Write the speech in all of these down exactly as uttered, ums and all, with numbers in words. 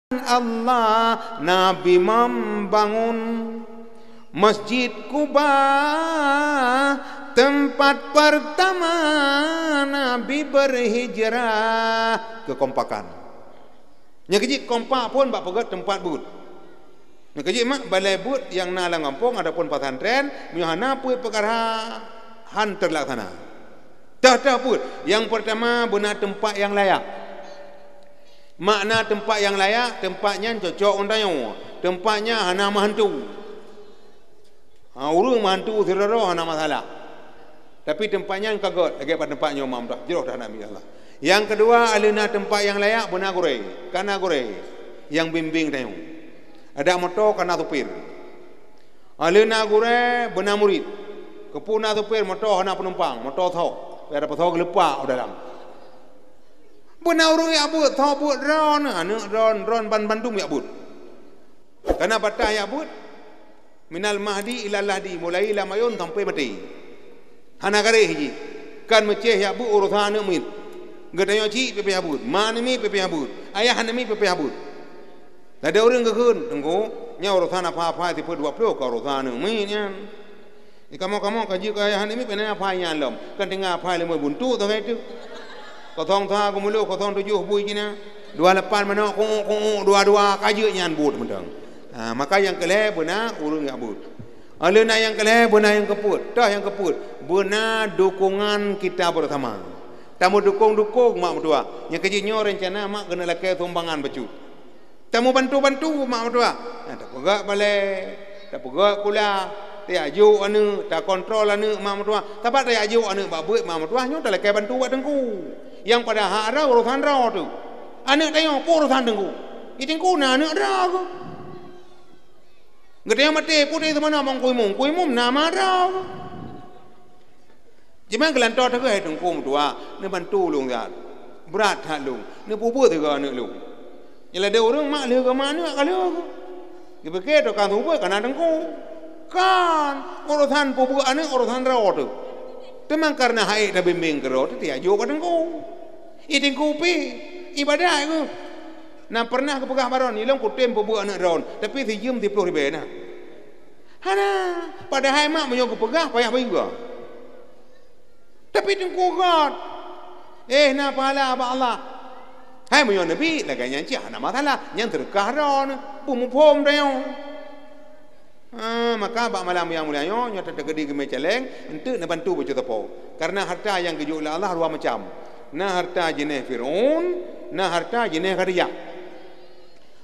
Allah Nabi membangun Masjid Kuba, tempat pertama Nabi berhijrah. Kekompakan. Nyang keujieb kompak phon bak peugét teumpat buet. Nyang keujieb mak balai buet nyang na lam gampông ataupun pesantren, meunyoe hana peue peukara han teulaksana. Teuh-teuh buet. Nyang peurtama beuna teumpat nyang layak. Makna teumpat nyang layak, teumpat nyan cocok ngon tanyoe. Teumpat nyan hana meuhantu. Ha, ureuëng meuhantu sidroe hana masalah. Tapi teumpat nyan ka gét, lagée pat teumpat nyoe mak meudah, jroh dah Nabi Allah. Nyang keudua, aleueh na teumpat nyang layak beuna gurée, kana gurée nyang bimbéng tanyoe. Adak moto kana supir. Aleueh na gurée beuna murit. Keupeue na supir, moto hana peunumpang, moto tho. Pada peutho geuleupah u dalam. Beuna ureuëng jak buet, tho buet droe, aneuëk droe, droe ban bandum jak buet. Kana bataih jak buet, minal mahdi ilal lahdi, mulai lam ayôn sampai maté. Hana garéh jih. Kan meucéh jak buet urosan aneuëk miet. Geutanyoe cit pih payah buet, ma aneuëk miet pih payah buet, ayah aneuëk miet pih payah buet. Ladée ureuëng geukheun, "Teungku, nyan urosan apa-apa sifeuet dua ploh ka urosan aneuëk miet nyan." Di kamoe-kamoe ka jeuet keu ayah aneuëk miet, pih na apa nyan lom. Kan tinggai apa lé meubuntuk teuh itu. Kosong sa geumulo, kosong tujoh bui jina. Dua lapan manok, kuuk, kuuk, dua dua, ka jeuet nyan buet mantong. Ha, maka nyang keu lhée beuna ureuëng jak buet. Aleueh na nyang keu lhée beuna nyang keupeuet, teuh nyang keupeuet, beuna dukungan kita bersama. Tameudukong-dukong mak meutuah. Nyang keujieb nyoe reuncana mak keuneuk lakée sumbangan bacut. Tameubantu-bantu mak meutuah. Nah, tapeugét balée, tapeugét kulah, tajak jok aneuëk, takontrol aneuëk mak meutuah. Sabab tajak jok aneuëk bak beuet mak meutuah nyoe talakée bantu bak teungku. Nyang padahai urosan droe teuh. Aneuëk tanyoe peue urosan teungku? Di teungku na aneuëk droe kheueh. Geutanyoe maté, peue teuma na bak Teungku Imum? Teungku Imum na ma droe. Cuma geulantoe teuh hai Teungku meutuah, neubantu lôn that. Brat that lôn, neupeubuet sigoe aneuëk lôn. Nyan ladée ureuëng mak lheueh geuh mak aneuëk ka lheueh geuh. Geupike tukang seumeubeuet kana Teungku. Kan, urosan peubuet aneuëk urosan droe teuh. Teuma kareuna han ék tabimbéng keudroe teuh, tajak jok bak Teungku. I Teungku pih ibadat geuh. Na pernah geupeugah baroe, "Ilôn kutem peubuet aneuëk droe, tapi sijeuem siploh ribée na." Hana, padahai mak meunyoe geupeugah payah bayeue. Tapi Teungku gét. Eh, na pahala bak Allah. Hai meunyoe neubi, lagée nyan cit hana masalah. Nyan seudeukah droe, beumuphom tanyoe. Ah, maka bak malam nyang mulia nyoe, nyoe tateukeudi geumé caleng, eunteuk neubantu bacut sapo. Kareuna harta nyang geujok lé Allah dua macam. Na harta jinéh Fir'aun, na harta jinéh Khadijah.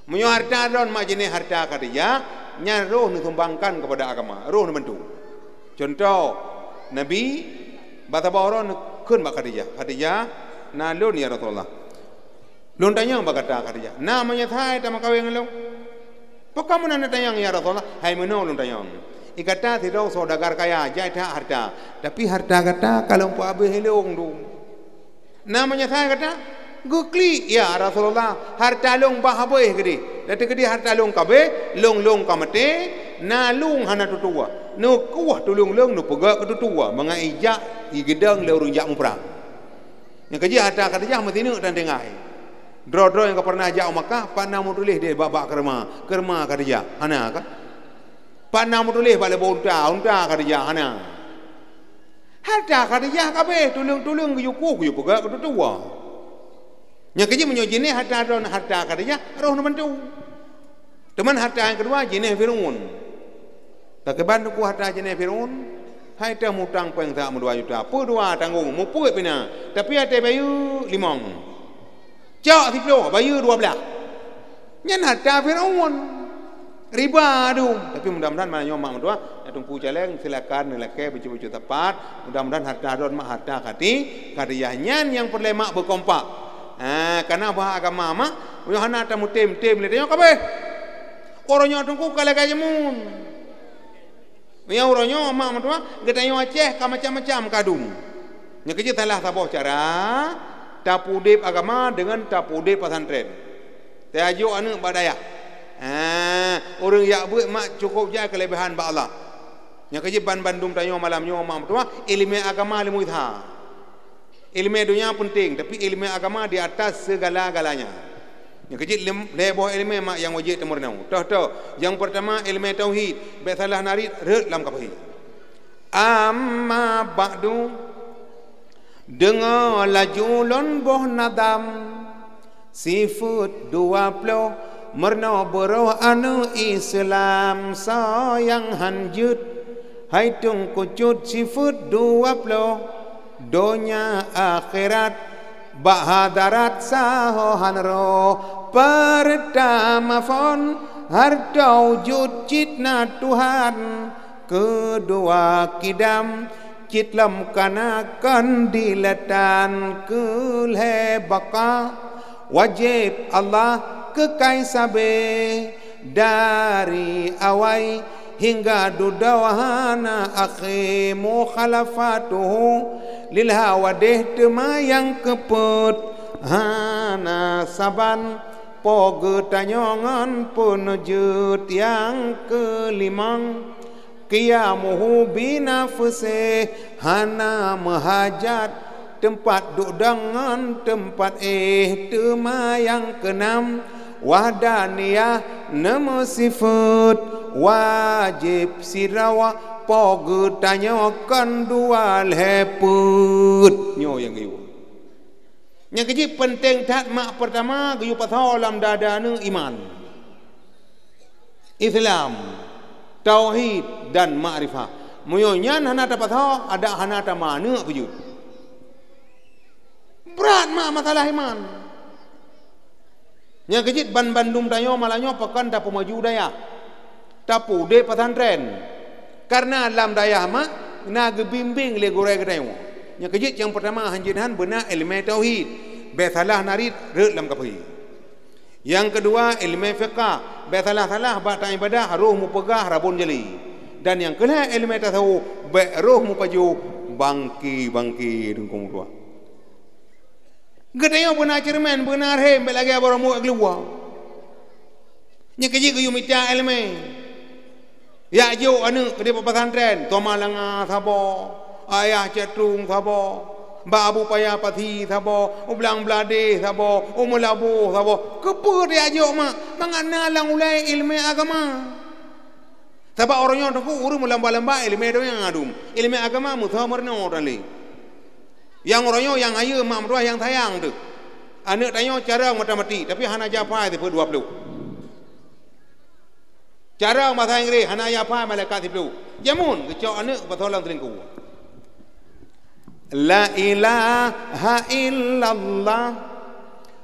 Meunyoe harta droe mak jinéh harta Khadijah, nyan roh neusumbangkan keupada agama, roh neubantu. Cuntoh, Nabi, bak saboh uroe neukheun bak Khadijah, "Khadijah, na lôn ya Rasulullah." Lôn tanyong bak gata, Khadijah, na meunyoe asai tameukawen ngon lôn? Pakon meunan neutanyong, ya Rasulullah? Hai meunoe lôn tanyong. I gata sidroe saudagar kaya, jai that harta, tapi harta gata ka lôn peuhabéh lé lôn dum. Na meunyoe asai gata? Geuklik, ya Rasulullah, harta lôn bah habéh keudeh. Tateukeudi harta lôn ka habéh, lôn-lôn ka maté, na lôn hana tutoe. Neukueh tuleueng lôn neupeugét keu tutoe, mangat ijak igeudong lé ureuëng jak muprang. Nyang keujeuet harta Khadijah meusineuk dan tinggai. Droe-droe nyang ka pernah jak u Makkah, pat na meutuléh deh bak-bak keureume, keureume Khadijah? Hana kan? Pat na meutuléh bak leuboh unta, unta Khadijah? Hana. Harta Khadijah ka habéh, tuleueng-tuleueng geuyue kueh, geuyue peugét keu tutoe. Nyang keujeuet meunyoe jinéh harta droe, harta Khadijah, roh neubantu. Teuma harta nyang keudua jinéh Fir'aun. Pakriban teungku harta jinéh Fir'aun? Hai teuh mutang péng sa meudua juta. Peue dua tanggong, meupeuet pih na. Tapi até bayeue limong. Cok siploh, bayeue dua blaih. Nyan harta Fir'aun. Riba dum. Tapi mudah-mudahan malam nyoe mak meutuah, teungku caleng silakan neulakée bacut-bacut sapat. Mudah-mudahan harta droe mak harta Khadi-, Khadijah. Nyan nyang peureulée mak beukompak. Ha, kareuna bah agama mak, meunyoe hana tameutem-tem lé tanyoe ka habéh. Uroe nyoe teungku ka lagée jameun. Meunyoe uroe nyoe mak meutuah, geutanyoe Aceh ka macam-macam ka dum. Nyang keujeuet salah saboh cara, tapeuudeb agama deungon tapeuudeb pesantren. Tajok aneuëk bak dayah. Ha, ureuëng jak beuet mak cukôp jai keuleubehan bak Allah. Nyang keujeuet ban bandum tanyoe malam nyoe mak meutuah, iéleumé agama leumo that. Iéleumé donya peunteng, tapi iéleumé agama di atas segala-galanya. Nyang keuh cit lhèe boh ileumèe mak nyang wajéb tameurunoe. Toh-toh, nyang peurtama ileumèe tauhid, bèk salah narit rhot lam kaphé. Amma ba'du, deungö laju lôn boh nadam, sifeuet dua ploh, meurunoe beuroh aneuk Islam, soe nyang han jeuet, hai teungku cut sifeuet dua ploh, donya akhirat, bak hadarat saho han roh. Peurtama phon, hareuta wujud cit na Tuhan, keudua kidam cit lom kana kon dilatan, keulhèe baqa wajéb Allah keukai sabé, dari awai hingga dudoe hana akhé, mukhalafatuhu lil hawadih teuma nyang keupeuet hana saban, po geutanyoe ngon peuneujeuet. Nyang keulimong, qiyamuhu binafsih, hana meuhajat teumpat duek dong ngon teumpat éh. Teuma nyang keunam, wahdaniyah, neumeusifeuet wajéb sidroe, po geutanyoe kon dua lhèe peuet. Nyoe nyang geuyue. Nyang keuh cit peunteng that mak peurtama geuyue pasoe lam dada aneuk iman, Islam, tauhid dan makrifah. Meunyoe nyan hana tapasoe, adak hana tameuaneuk peue jeuet. Brat mak masalah iman. Nyang keuh cit ban-bandum tanyoe malam nyoe pakon tapeumaju dayah, tapeudeh pesantren. Kareuna lam dayah mak na geubimbéng lé gurèe geutanyoe. Nyang keuh cit nyang peurtama hanjeuet han beuna ileumèe tauhid, bèk salah narit rhot lam kaphé. Nyang keudua ileumèe fiqah, bèk salah-salah bak taibadah roh meupeugah rabon jali. Dan nyang keulhèe ileumèe tasawuf, bèk roh meupajoh bangke-bangke dengkong dua. Geutanyoe beuna ceureumen, beuna rhem, bèk lagèe barô muet keuluwa. Nyang keuh jih geuyue mita ileumèe. Jak jok aneuk di pesantren, Toma Langa saboh, Ayah Cetong saboh, Bak Abu Paya Pasi saboh, U Blang Bladeh saboh, U Meulaboh saboh. Keupeue jak jok mak? Mangat na lam ulèe ileumèe agama. Sabab uroe nyoe teungku ureueng meulamba-lamba ileumèe donya dum. Ileumèe agama meusoe meurunoe dan lé. Nyang uroe nyoe nyang hayeue mak meutuah nyang sayang teuh. Aneuk tanyoe carông matematik, tapi hana jafai sifeuet dua ploh. Carông basa Inggréh hana jafai malaikat siploh. Jameun geucok aneuk pasoe lam teulingku. La ilaha illallah.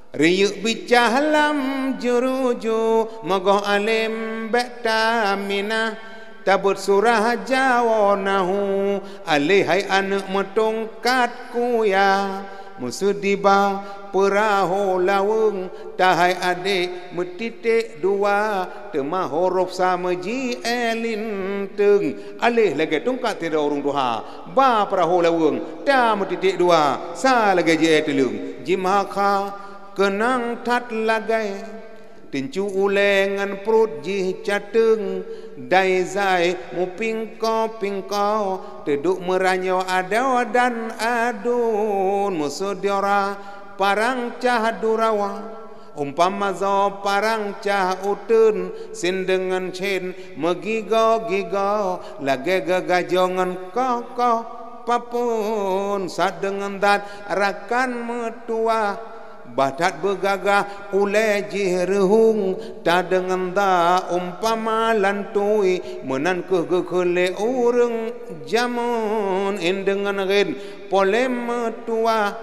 Riyeuk bicah lam juru-juru, mogoh além bèk taminah, tabeuet surah jawoe nahu, aléh hai aneuk meutungkat kuya, meuseudi ba peurahô laweueng, tahai adék meutiték dua, teuma hurôf sa meuji é linteung, aléh lagèe tungkat sidroe ureueng tuha, ba peurahô laweueng, ta meutiték dua, sa lagèe ji é tuleueng, jimeuhakha keunong that lagèe teuncu ulèe ngon pruet jih cateueng, dai zai mupingko-pingko, teuduek meuranyoe adoe dan aduen, meuseudara parang cah durawa. Umpama zoe parang cah uteuen, sien deungon sien meugigoe-gigoe, lagèe geugajoe ngon koh-koh papon, sat deungon that rakan meutuwah. Bah that beugagah ulèe jih reuhung, ta deungon that umpama lantui, meunan kheueh geukheun lé ureueng jameun, in deungon ghen polém meutuwah.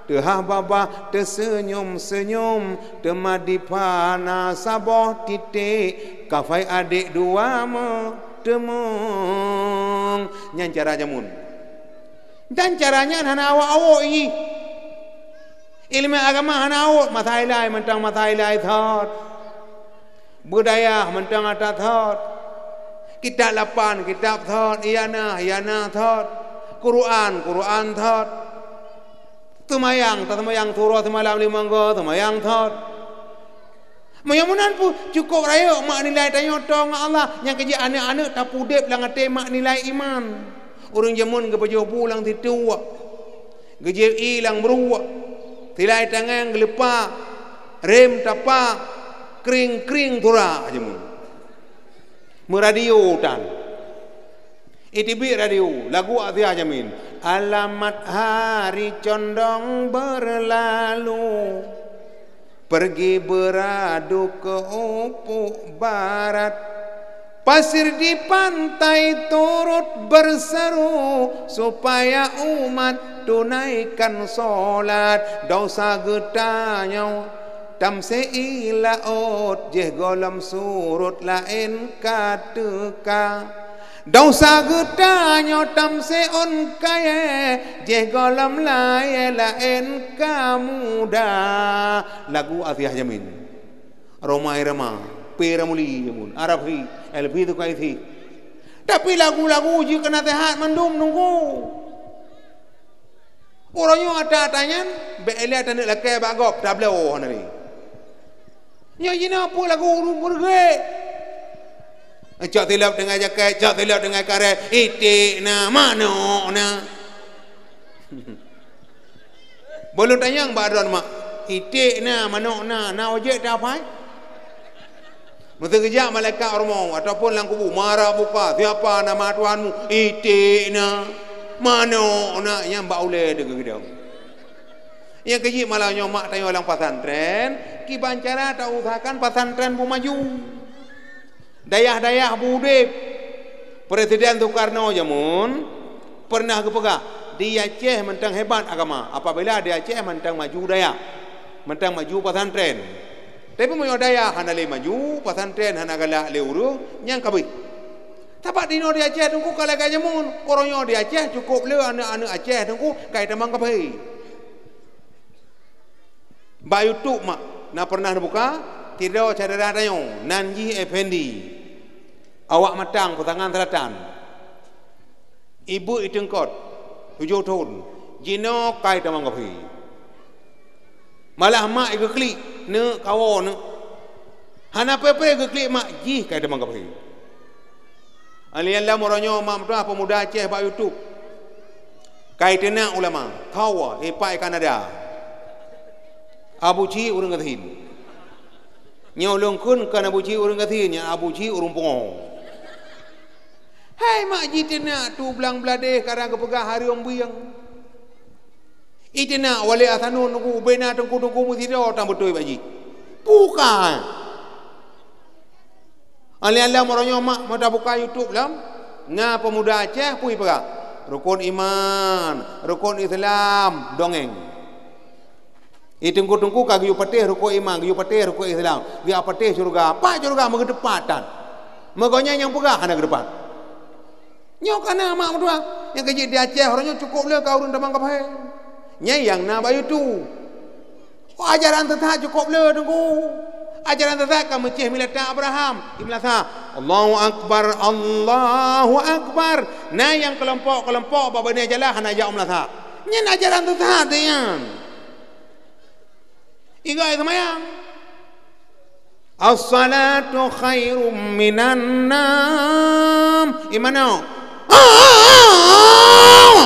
Teuhah babah teuseunyum-seunyum, teuma dipat na saboh titék, kafai adék dua meuteumeung. Nyan cara jameun. Dan cara nyan hana awök-awök jih. Ileumèe agama hana awök, masa ilai mantong masa ilai thot. Beudayah mantong ata thot. Kitab lapan, kitab thot, iyanah, iyanah thot. Quran, Quran thot. Seumayang, taseumayang surah seumalam limong goe, seumayang thot. Meunyoe meunan pun cukôp rayeuk mak nilai tanyoe tô ngon Allah, nyang keuh jih aneuk-aneuk tapeudeb lam até mak nilai iman. Ureueng jameun geupajoh bu lam sitôk, geujieb ié lam bruek, silai tangan geuleupah. Rem tapak, kring-kring turak jameun. Meuradio tan. Iteubiet radio, lagu Asia jameun. Alamat hari condong berlalu, pergi beradu ke ufuk barat. Pasir di pantai turut berseru supaya umat tunaikan solat. Dosa geutanyoe tamsé i laôt, jih gohlom surut laén ka teuka. Dosa geutanyoe tamsé ôn kayée, jih gohlom layée laén ka muda. Lagu Asia jameun. Rhoma Irama, P Ramli jameun, Arab hi, Elvi Sukaisi. Tapi lagu-lagu jih keu naseuhat mandum Teungku. Uroe nyoe ata-ata nyan, bék ilée taneuk lakée bak gob, tabloe hana lé. Nyoe jinoe peue lagu ureuëng meureuguek. Cok silop deungon jakét, cok silop deungon karét, iték na, manok na. Bolon tanyong bak droe mak, iték na, manok na, na ojek tapai? Meuseugeujak malaikat rumoh ataupun lam kubu, "Man rabbuka, siapa nama Tuhanmu?" "Iték na, manok na," nyang bak ulée deungon geudoe. Nyang keujeuet malam nyoe mak tanyoe lam pesantren, kiban cara tausahakan pesantren beumaju. Dayah-dayah beudeb. Presiden Soekarno jameun pernah geupeugah, "Di Aceh mantong hebat agama, apabila di Aceh mantong maju dayah, mantong maju pesantren." Tapi meunyoe dayah hana lé maju, pesantren hana galak lé ureuëng, nyang kabeh. Sabab di inoe di Aceh Teungku ka lagée jameun, uroe nyoe di Aceh cukôp le aneuëk-aneuëk Aceh Teungku ka itamong kaphé. Bak YouTube mak na pernah neubuka, sidroe syedara tanyoe nan jih Effendi, awak Matang, Peusangan Selatan. Ibu iteungkot tujoh thon, jinoe ka itamong kaphé. Malah mak igeuklik, neuk kawoe neuk. Hana peue-peue geuklik mak, jih ka itamong kaphé. Alien lam uroe nyoe mak meutuah pemuda Aceh bak YouTube. Ka iteunak ulama, kawoe ipak i Kanada. Abu Ci ureuëng gasien. Nyoe lôn kheun kon Abu Ci ureuëng gasien, nyan Abu Ci ureuëng pungo. Hai mak jiteunak tu blang bladeh kadang geupeugah hareuem bieng. Iteunak Wali Hasanun Teungku, bena teungku-teungku meusidroe tan beutôi bak jih. Bukan. Alèh-alèh meuronyong mak meuta buka YouTube lom, na peumuda Aceh pui peugah, rukon iman, rukon Islam, dongeng. Di teungku-teungku ka geuyue patéh rukon iman, geuyue patéh rukon Islam, geuyue patéh syeuruga. Pat syeuruga meugeuteupat tan. Meugon nyan nyang peugah hana geuteupat. Nyoe ka na mak meutuah, nyang keujeuet di Aceh uroe nyoe cukôp le ka ureueng tamong kaphé. Nyan nyang na bak YouTube. Oh, ajaran sesat cukôp le, Teungku. Ajaran sesat ka meucéh milata Abraham, di meulasa, "Allahu Akbar, Allahu Akbar." Na nyang keulompok-keulompok bak Bani Jalah hana jak u meulasa. Nyan ajaran sesat nyan. Igai seumayang. "As-salatu khairum minan naum." Iman nyoe.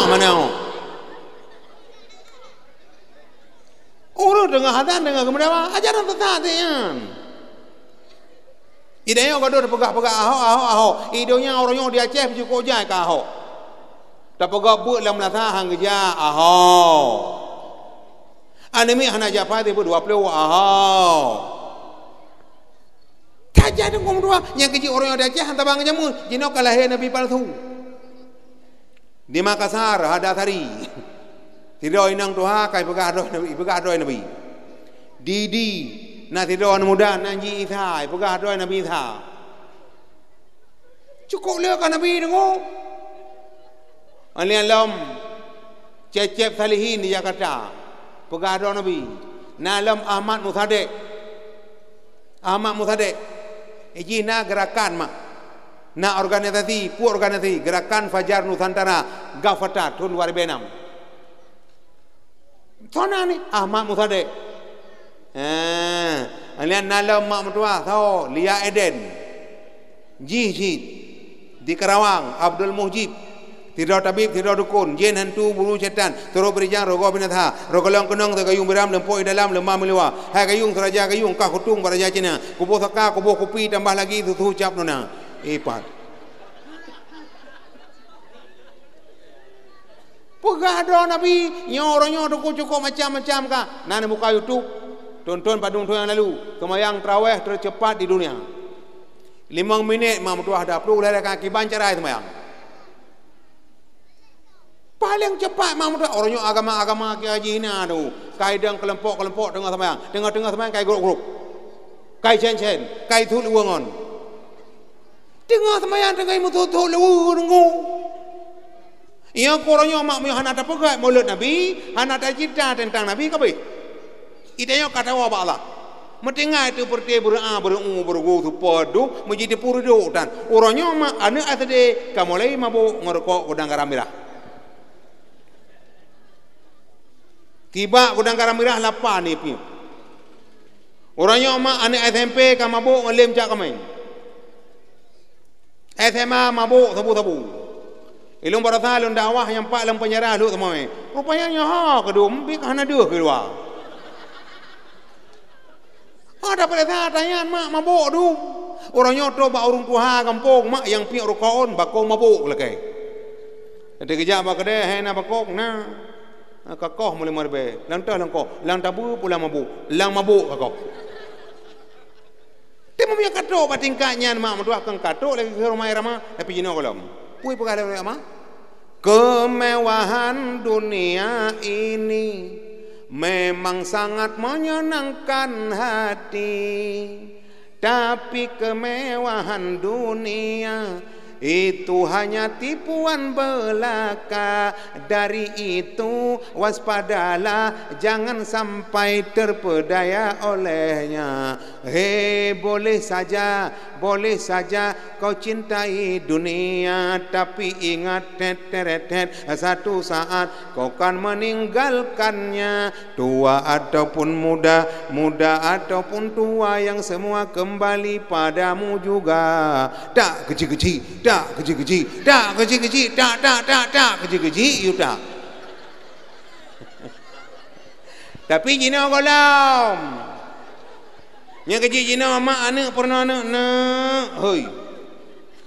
Iman nyoe. Ureueng teungoh azan, teungoh geumeudawa, ajaran sesat nyan. Idayong gadoh peugah-peugah Ahok, Ahok, Ahok. Di donya uroe nyoe di Aceh pih cukôp jai keu Ahok. Tapeugah buet lam meulasa han geujak Ahok. Aneuk miet hana jak paih teupeu dua ploh Ahok. Tajak deungon dua nyang keujeuet uroe nyoe di Aceh han tabang jameun, jinoe ka lahé nabi palsu. Di Makassar, Hadasari. Sidroe inong tuha ka ipeugah droe Nabi, ipeugah droe Nabi. Di, di, na sidroe aneuk muda nan jih Isa, ipeugah droe Nabi Isa. Cukôp le ka Nabi deungoe. Alèh lom Cecep Salihin di Jakarta, peugah droe Nabi. Na lom Ahmad Musadek. Ahmad Musadek. Jih na geurakan mak. Na organisasi, peue organisasi, Gerakan Fajar Nusantara, GAFATA, thon dua ribèe nam. Soe nan nyan? Ahmad Musadek. Eh, nyan na lom mak meutuah, soe? Lia Eden. Jih cit. Di Karawang, Abdul Mujib. Sidroe tabib, sidroe dukon, jén hantu, bulu syaitan, sidroe beurijang, rogoe binatha, rogoe lôn keunong, teuh gayueng biram, leumpok i dalam, leumah meuluwa. Hai gayueng, seuraja gayueng, kah kutong bak raja Cina. Kuboh saka, kuboh kupi, tambah lagi susu cap nona. Ipat. Peugah droe Nabi, nyoe uroe nyoe teungku cukôp macam-macam ka. Na neubuka YouTube, tonton padum thôn nyang lalu, seumayang tarawèh teuceupat di dunia. Limong minét mak meutuah daplu lhèe ka kiban cara seumayang. Paleng cepat mak meutuah, uroe nyoe agama-agama kiai haji na tu. Kai dong keulompok-keulompok teungoh seumayang, teungoh-teungoh seumayang kai grup-grup. Kai sen-sen, kai thot luweue ngon. Teungoh seumayang teungoh meuthot-thot luweue nunggu. Iya, keu uroe nyoe mak meunyoe hana tapeugah Maulud Nabi, hana tacita teuntang Nabi, ka abéh. Ita nyoe ka tawoe bak Allah. Meutinggai teuh peureuté beureu'a, beureu'u, beureugu, seupôt duek, meujiteupeu reudok tan. Uroe nyoe mak aneuk S D ka mulai mabök ngon rukok gudang garam mirah. Tibak gudang garam mirah lapan ié piep. Uroe nyoe mak aneuk S M P ka mabök ngon lem cak kaméng. S M A mabök sabu-sabu. Ilôn baroesa lôn dakwah nyang pat lam penjara lhok seumai. Rupanya nyoe ho keudum, bit hana deuh keuluwa. Ha, dapat lesa tanyan mak mabök dum. Uroe nyoe trok bak ureueng tuha gampông, mak nyang piep rukok ôn, bakong mabök lakèe. Teugeujak bak keudè, hai na bakong, na. Ka koh mulai meureubai. Lam toh lam koh, lam tabeue pulang mabök, lam mabök ka koh. Teuma meunyoe ka trok bak tingkat nyan mak meutuah keu ka trok lagèe keu Rhoma Irama, tapi jinoe gohlom. Peue peugah lé Rhoma Irama? Kemewahan dunia ini memang sangat menyenangkan hati, tapi kemewahan dunia itu hanya tipuan belaka. Dari itu, waspadalah, jangan sampai terpedaya olehnya. Hei, boleh saja, boleh saja kau cintai dunia, tapi ingat, thet, teret, thet, satu saat kau kan meninggalkannya. Tua ataupun muda, muda ataupun tua, yang semua kembali padamu juga. Tak kecil-kecil, tak kecil-kecil, tak kecil-kecil, tak, tak, tak, tak kecil-kecil, you tak. Tapi jinoe gohlom. Nyang keuji jinoe mak aneuk peurunoe aneuk, neuk, hoi.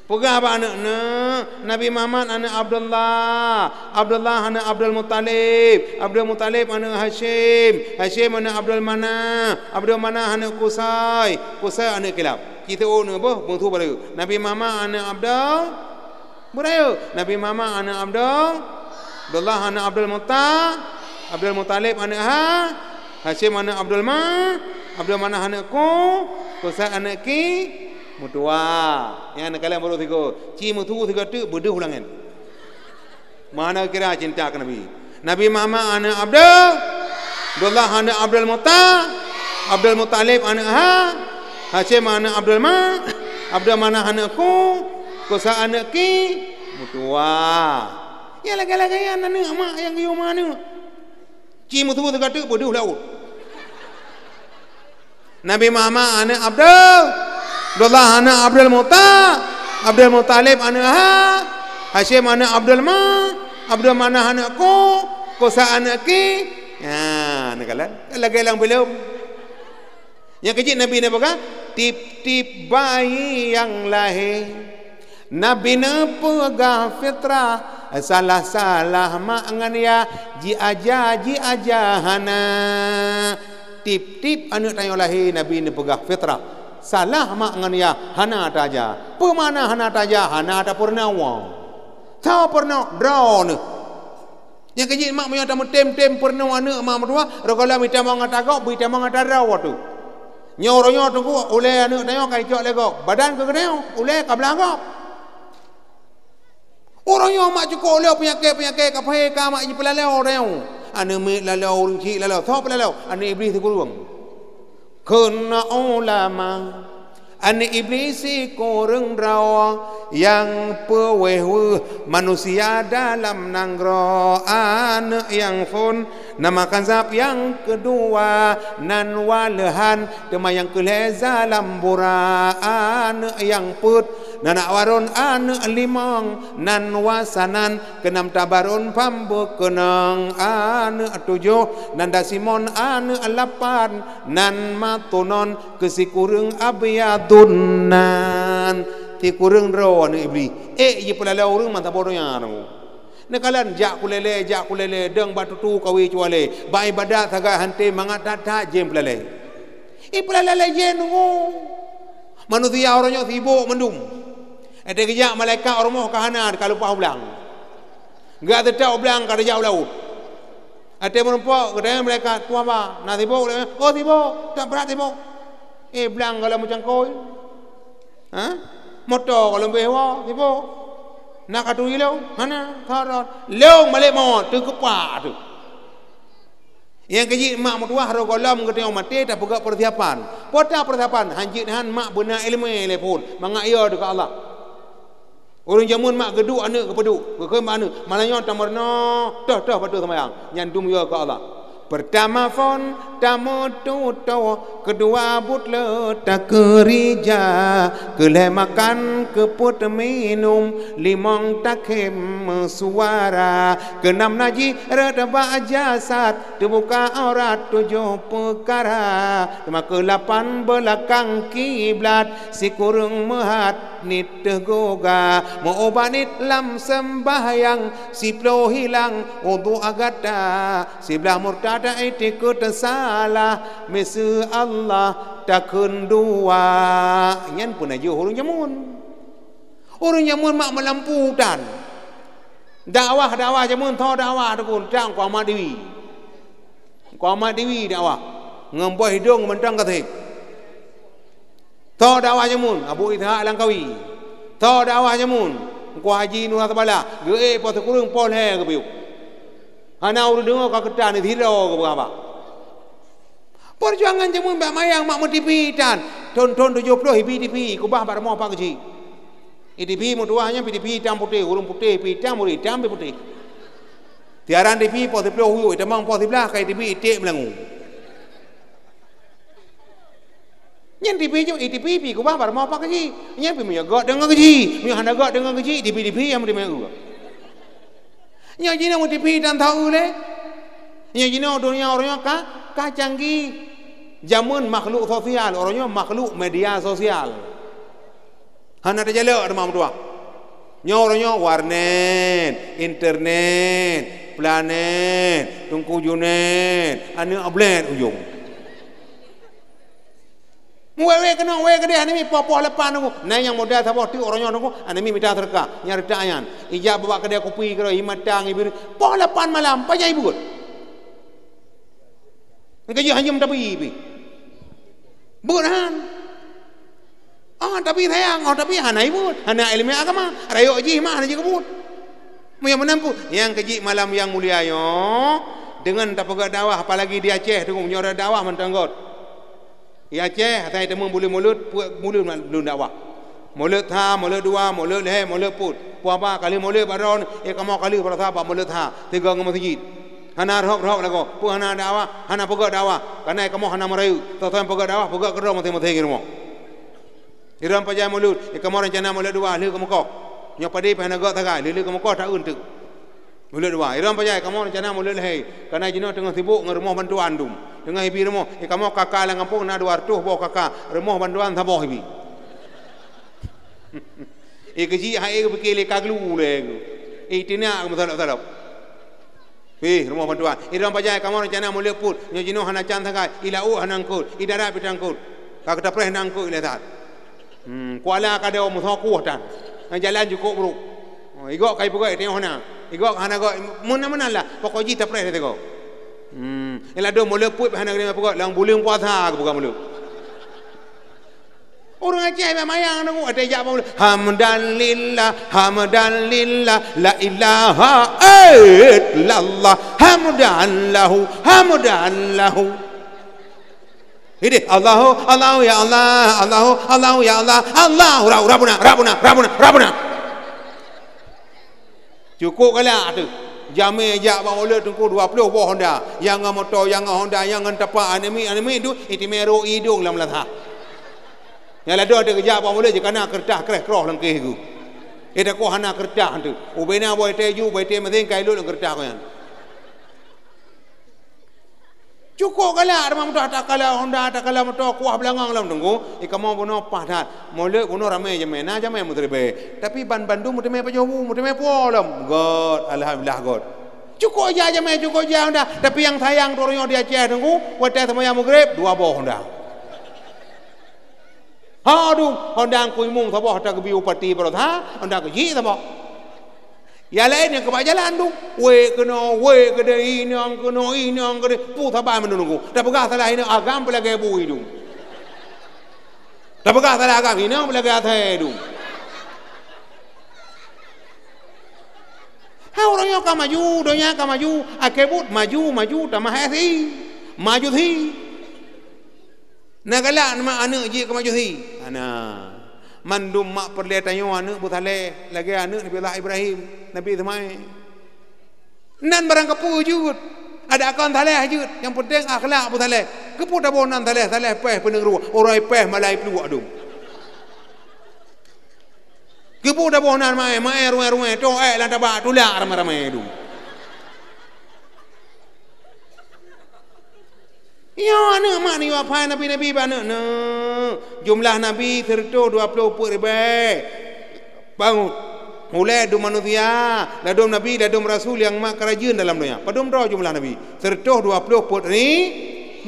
Peugah bak aneuk, neuk, Nabi Muhammad aneuk Abdullah, Abdullah aneuk Abdul Muttalib, Abdul Muttalib aneuk Hasyim, Hasyim aneuk Abdul Manaf, Abdul Manaf aneuk Kusai, Kusai aneuk Kilab. Cit teu'oh neuk boh, beungsu baru. Nabi Muhammad aneuk Abdul Muttalib. Nabi Muhammad aneuk Abdul, Abdullah aneuk Abdul Mutta-, Abdul Muttalib aneuk Ha-, Hasyim aneuk Abdul Ma-, Abdul Manaf aneuk Ku, Kusai aneuk Ki, meutuwa. Nyan aneuk kaleng baru sigoe. Ci meusu sigoe teuk beudôh u langèt. Mana kira cinta keu Nabi. Nabi Muhammad aneuk Abdul, Abdullah aneuk Abdul Mutta-, Abdul Muttalib aneuk Ha-, Hasyim aneuk Abdul Ma-, Abdul Manaf aneuk Ku, Kusai aneuk Ki, meutuwa. Nyang lagèe-lagèe nyan aneuk mak nyang geuyue ma aneuk. Ci meusu sigoe teuk beudôh laôt. Nabi Muhammad aneuk Abdul, Abdullah aneuk Abdul Mutta-, Abdul Muttalib aneuk Ha-, Hasyim aneuk Abdul Ma-, Abdul Manaf aneuk Ku, Kusai aneuk Ki. Nyan, neukalon. Lagèe lam filem. Nyang keuji Nabi neupeugah, tiep-tiep bayi nyang lahé Nabi neupeugah fitrah, salah-salah mak ngon yah, jiaja, jiaja hana. Tiep-tiep aneuk tanyoe lahé Nabi neupeugah fitrah. Salah mak ngon yah hana taja. Peue makna hana taja? Hana tapeurunoe. Tapeurunoe droeneuh. Nyang keuji mak meunyoe tameutem-tem peurunoe aneuk mak meutuah, rogoe lom itamong ata gob, beu itamong ata droe tu. Nyoe uroe nyoe teungku, ulèe aneuk tanyoe ka icok lé gob. Badan keu geutanyoe, ulèe ka blah gob. Uroe nyoe mak cukôp lé peunyakét-peunyakét ka pahé ka mak jipeulalô tanyoe. Aneuk miet lalô, ureueng chik lalô, soe peulalô? Aneuk Iblih sikureueng. Kheun ulama, aneuk Iblih sikureueng droe nyang peuweh weueh manusia dalam nanggroe. Aneuk nyang phôn nama Kazab, nyang keudua nan Waleuhan, teuma nyang keulhèe Zalambura. Aneuk nyang peuet Nan Akwaron aneuëk limong, nan Wasanan keunam, Tabaron pham beukeunong aneuëk tujoh, nan Dasimon aneuëk lapan, nan Matunon keu sikureueng Abyadun nan. Sikureueng droe aneuëk Iblih. Ék jipeulalé ureuëng mantong boh donya nyoe. Neukalon jak kulélé, jak kulélé, dong bak tutu kawé cualé. Bak iébadat sagai hanté mangat that-that jén peulalé. Ih, peulalé lé jén nunggu. Manusia uroe nyoe sibok mandum. Watée geujak malaikat u rumoh ka hana, ka leupah u blang. Geujak teutap u blang ka teujak u laôt. Watée meurumpok, geutanyong malaikat, "Peue haba? Na sibok?" "Oh, sibok, that brat sibok." "Eh, blang gohlom meucangkôi." Ha? Moto gohlom béh woe, sibok. Na ka turi lôn? Hana, thot-thot. Lôn malée mot, teukeupak teuh. Nyang keujeuet mak meutuwah roh gohlom geutanyoe maté tapeugah peusiapan. Peue ta peusiapan? Han jeuet han mak beuna iéleumé lé phon, mangat yo teuka Allah. Ureuëng jameun mak geuduek aneuëk geupeuduek, geukheun bak aneuëk, "Malam nyoe tameurunoe, toh-toh padub seumayang." Nyan dum yo keu Allah. Peurtama phon tameututoe, keudua buet le takeurija, keulhée makan keupeuet minum, limong takhém meusuara, keunam najih rot bak jasad, teubuka aurat tujoh peukara, teuma keulapan beulakang kiblat, sikureueng meuhat niet teugoga, meu-ubat niet lam seumbahyang, siploh hilang udhu gata, siblah murtad itikeuet salah, miseue Allah takheun dua. Nyan peunajoh ureuëng jameun. Ureuëng jameun mak meulampu tan. Dakwah-dakwah jameun tho dakwah teukun tang Teungku Ahmad Dewi. Teungku Ahmad Dewi dakwah ngon boh idong mantong ka sép. Tho dakwah jameun Abu Ishak Langkawi. Tho dakwah jameun Teungku Haji Nurul Sabala, geuék po sikureueng po lhée geupiôh. Hana ureuëng deungoe ka keutan sidroe geupeugah haba. Peujuangan jameun bak mayang mak meuteupeu tan. Thon-thon tujoh ploh ibi teupeu, kubah bak rumoh Pak Keuchik. Ibi teupeu meutuwah nyan ibi teupeu itam putéh, ureuëng putéh ibi itam, ureuëng itam ibi putéh. Tiaran teupeu po siploh uyuek, itamong po siblah, ka ibi teupeu iték meulangu. Nyan teupeu jok, ibi teupeu ibi kubah bak rumoh Pak Keuchik. Nyan pih meunyoe göt deungon Keuchik, meunyoe hana göt deungon Keuchik, ibi teupeu nyang meuteumé. Nyoe jinoe meuteupeu tan tho lé. Nyoe jinoe donya uroe nyoe ka, ka canggih. Jameun makhluk sosial, uroe nyoe makhluk media sosial. Hana teujalok teuma meutuwah. Nyoe uroe nyoe warnet, internet, planet, Teungku Junet, aneuëk Ablet ujong. Wé-wé keunoe, wé keudeh, aneuk miet poh-poh lapan nunggu. Na nyang modal saboh teuk uroe nyoe nunggu, aneuk miet mita seudeukah. Nyang reutak nyan. Ijak bak keudè kupi keudroe, ié matang, ié bireuen. Poh lapan malam, pajan ibuet? Nyang keujeuet hana jeuem tapi pih. Buet han. Oh, tapi sayang, oh, tapi hana ibuet. Hana iéleumé agama. Rayeuk jih mah hana jikeubuet. Meunyoe meunan pih, nyang keujeuet malam nyang mulia nyoe, deungon tapeugah dakwah, apalagi di Aceh tu, meunyoe dakwah mantong göt. Di Aceh, asai teumeubuleuen mulod, peuet buleuen lôn dakwah. Mulod that, mulod dua, mulod lhèe, mulod peuet. Peue haba kali mulod bak droeneuh, eh, kamoe kali peurasa bak mulod that, sigoe ngon meuseujid. Hana rhöp-rhöp lagoe, peue hana dakwah, hana peugöt dakwah. Kareuna kamoe hana meurayeuk, soe-soe nyang peugöt dakwah, peugöt keudroe maséng-maséng di rumoh. Irön pajan mulod, eh, kamoe reuncana mulod dua, lheueh keumeukoh. Nyoe padé pih hana göt sagai, lheueh-lheueh keumeukoh taeun teuk. Mulod dua. Irön pajan, kamoe reuncana mulod lhèe. Kareuna jinoe teungoh sibok ngon rumoh bantuan dum. Teungoh ibi rumoh, eh, kamoe KK lam gampông na dua reutôh boh KK, rumoh bantuan saboh ibi. Eh, keuchik hai, eh, geupike lé ka glu lé. Eh, tinak geumeusalop-salop. Pih, rumoh bantuan. Irön pajan, kamoe reuncana mulod peuet. Nyoe jinoe hana can sagai, i laôt hana eungkôt, i darat pih teueungkôt. Ka geutapreh na eungkôt ilée that. Hmm, kuala ka dong meusoe kueh tan. Nyang jalan jukôk brôk. Oh, igok ka ipeugöt, teungoh na. Igok hana göt, meunan-meunan lah. Pokok jih tapreh lé sigoe. Hmm, ladôm mulod peuet hana geuteurimong peugöt, lam buleuen puasa geupeugah mulod. Ureueng Aceh bak mayang nunggu, watèe jak bak mulod. Hamdan lillah, hamdan lillah, la ilaha illallah, hamdan lahu, hamdan lahu. Idéh, Allahu, Allahu ya Allah, Allahu, Allahu ya Allah, Allahu, Rabbuna, Rabbuna, Rabbuna, Rabbuna. Cukôp galak teuh. Jamé jak bak mulod teungku dua ploh boh honda. Nyang ngon moto, nyang ngon honda, nyang ngon tapak, aneuk miet, aneuk miet tu, itimé rôk idong lam lasah. Nyang ladôm teuh geujak bak mulod jih kana keureutah kreh kroh lam kéh geuh. Eh, takot hana keureutah teuh. Ubena boh teh ju, boh teh meusén ka ilot lam keureutah nyan. Cukôp galak teuma meutuah takala honda, takala moto, kuah beulangang lom teungku. Eh, kamoe bunoe paih that. Mulod bunoe ramé jamé, na jamé meuteuribée. Tapi ban bandum meuteumé pajoh bu, meuteumé puwoe lom. Göt, alhamdulillah göt. Cukôp jai jamé, cukôp jai honda. Tapi nyang sayang droeneuh di Aceh teungku, watée seumayang Maghrib, dua boh honda. Ha dum, honda kuimong saboh tageubri upati baroesa, honda keuchik saboh. Nyang laén nyang keubah jalan dum, wék keunoe, wék keudéh, inong keunoe, inong keudéh, peue saban meununggu. Tapeugah salah inong agam peulagée bui dum. Tapeugah salah agam inong peulagée asée dum. Ha ureuëng nyoe ka maju, donya ka maju, akhé buet maju, maju tamah éh si. Maju si. Na galak nyoe aneuëk jih keu Majusi? Hana. Mandum mak peureulée tanyoe aneuëk beusaléh lagée aneuëk Nabi Allah Ibrahim, Nabi Ismail. Nan barang kapeue jeuet, adak kon saléh jeuet, nyang peunteng akhlak beusaléh. Keupeue taboh nan saléh, saléh péh peuneuk ruek, uroe péh malai pluek dum. Keupeue taboh nan maé, maé ruwéng-ruwéng, toh ék lam tabak tulak ramé-ramé dum. Nyoe aneuëk mak nyoe apai nabi-nabi bak aneuëk neuh. Jumlah nabi sireutôh dua ploh peuet ribée. Bangun. Ulée dum manusia, ladôm nabi, ladôm rasul nyang mak keurajeuen dalam donya. Padum droe jumlah nabi? Sireutôh dua ploh peuet ri-,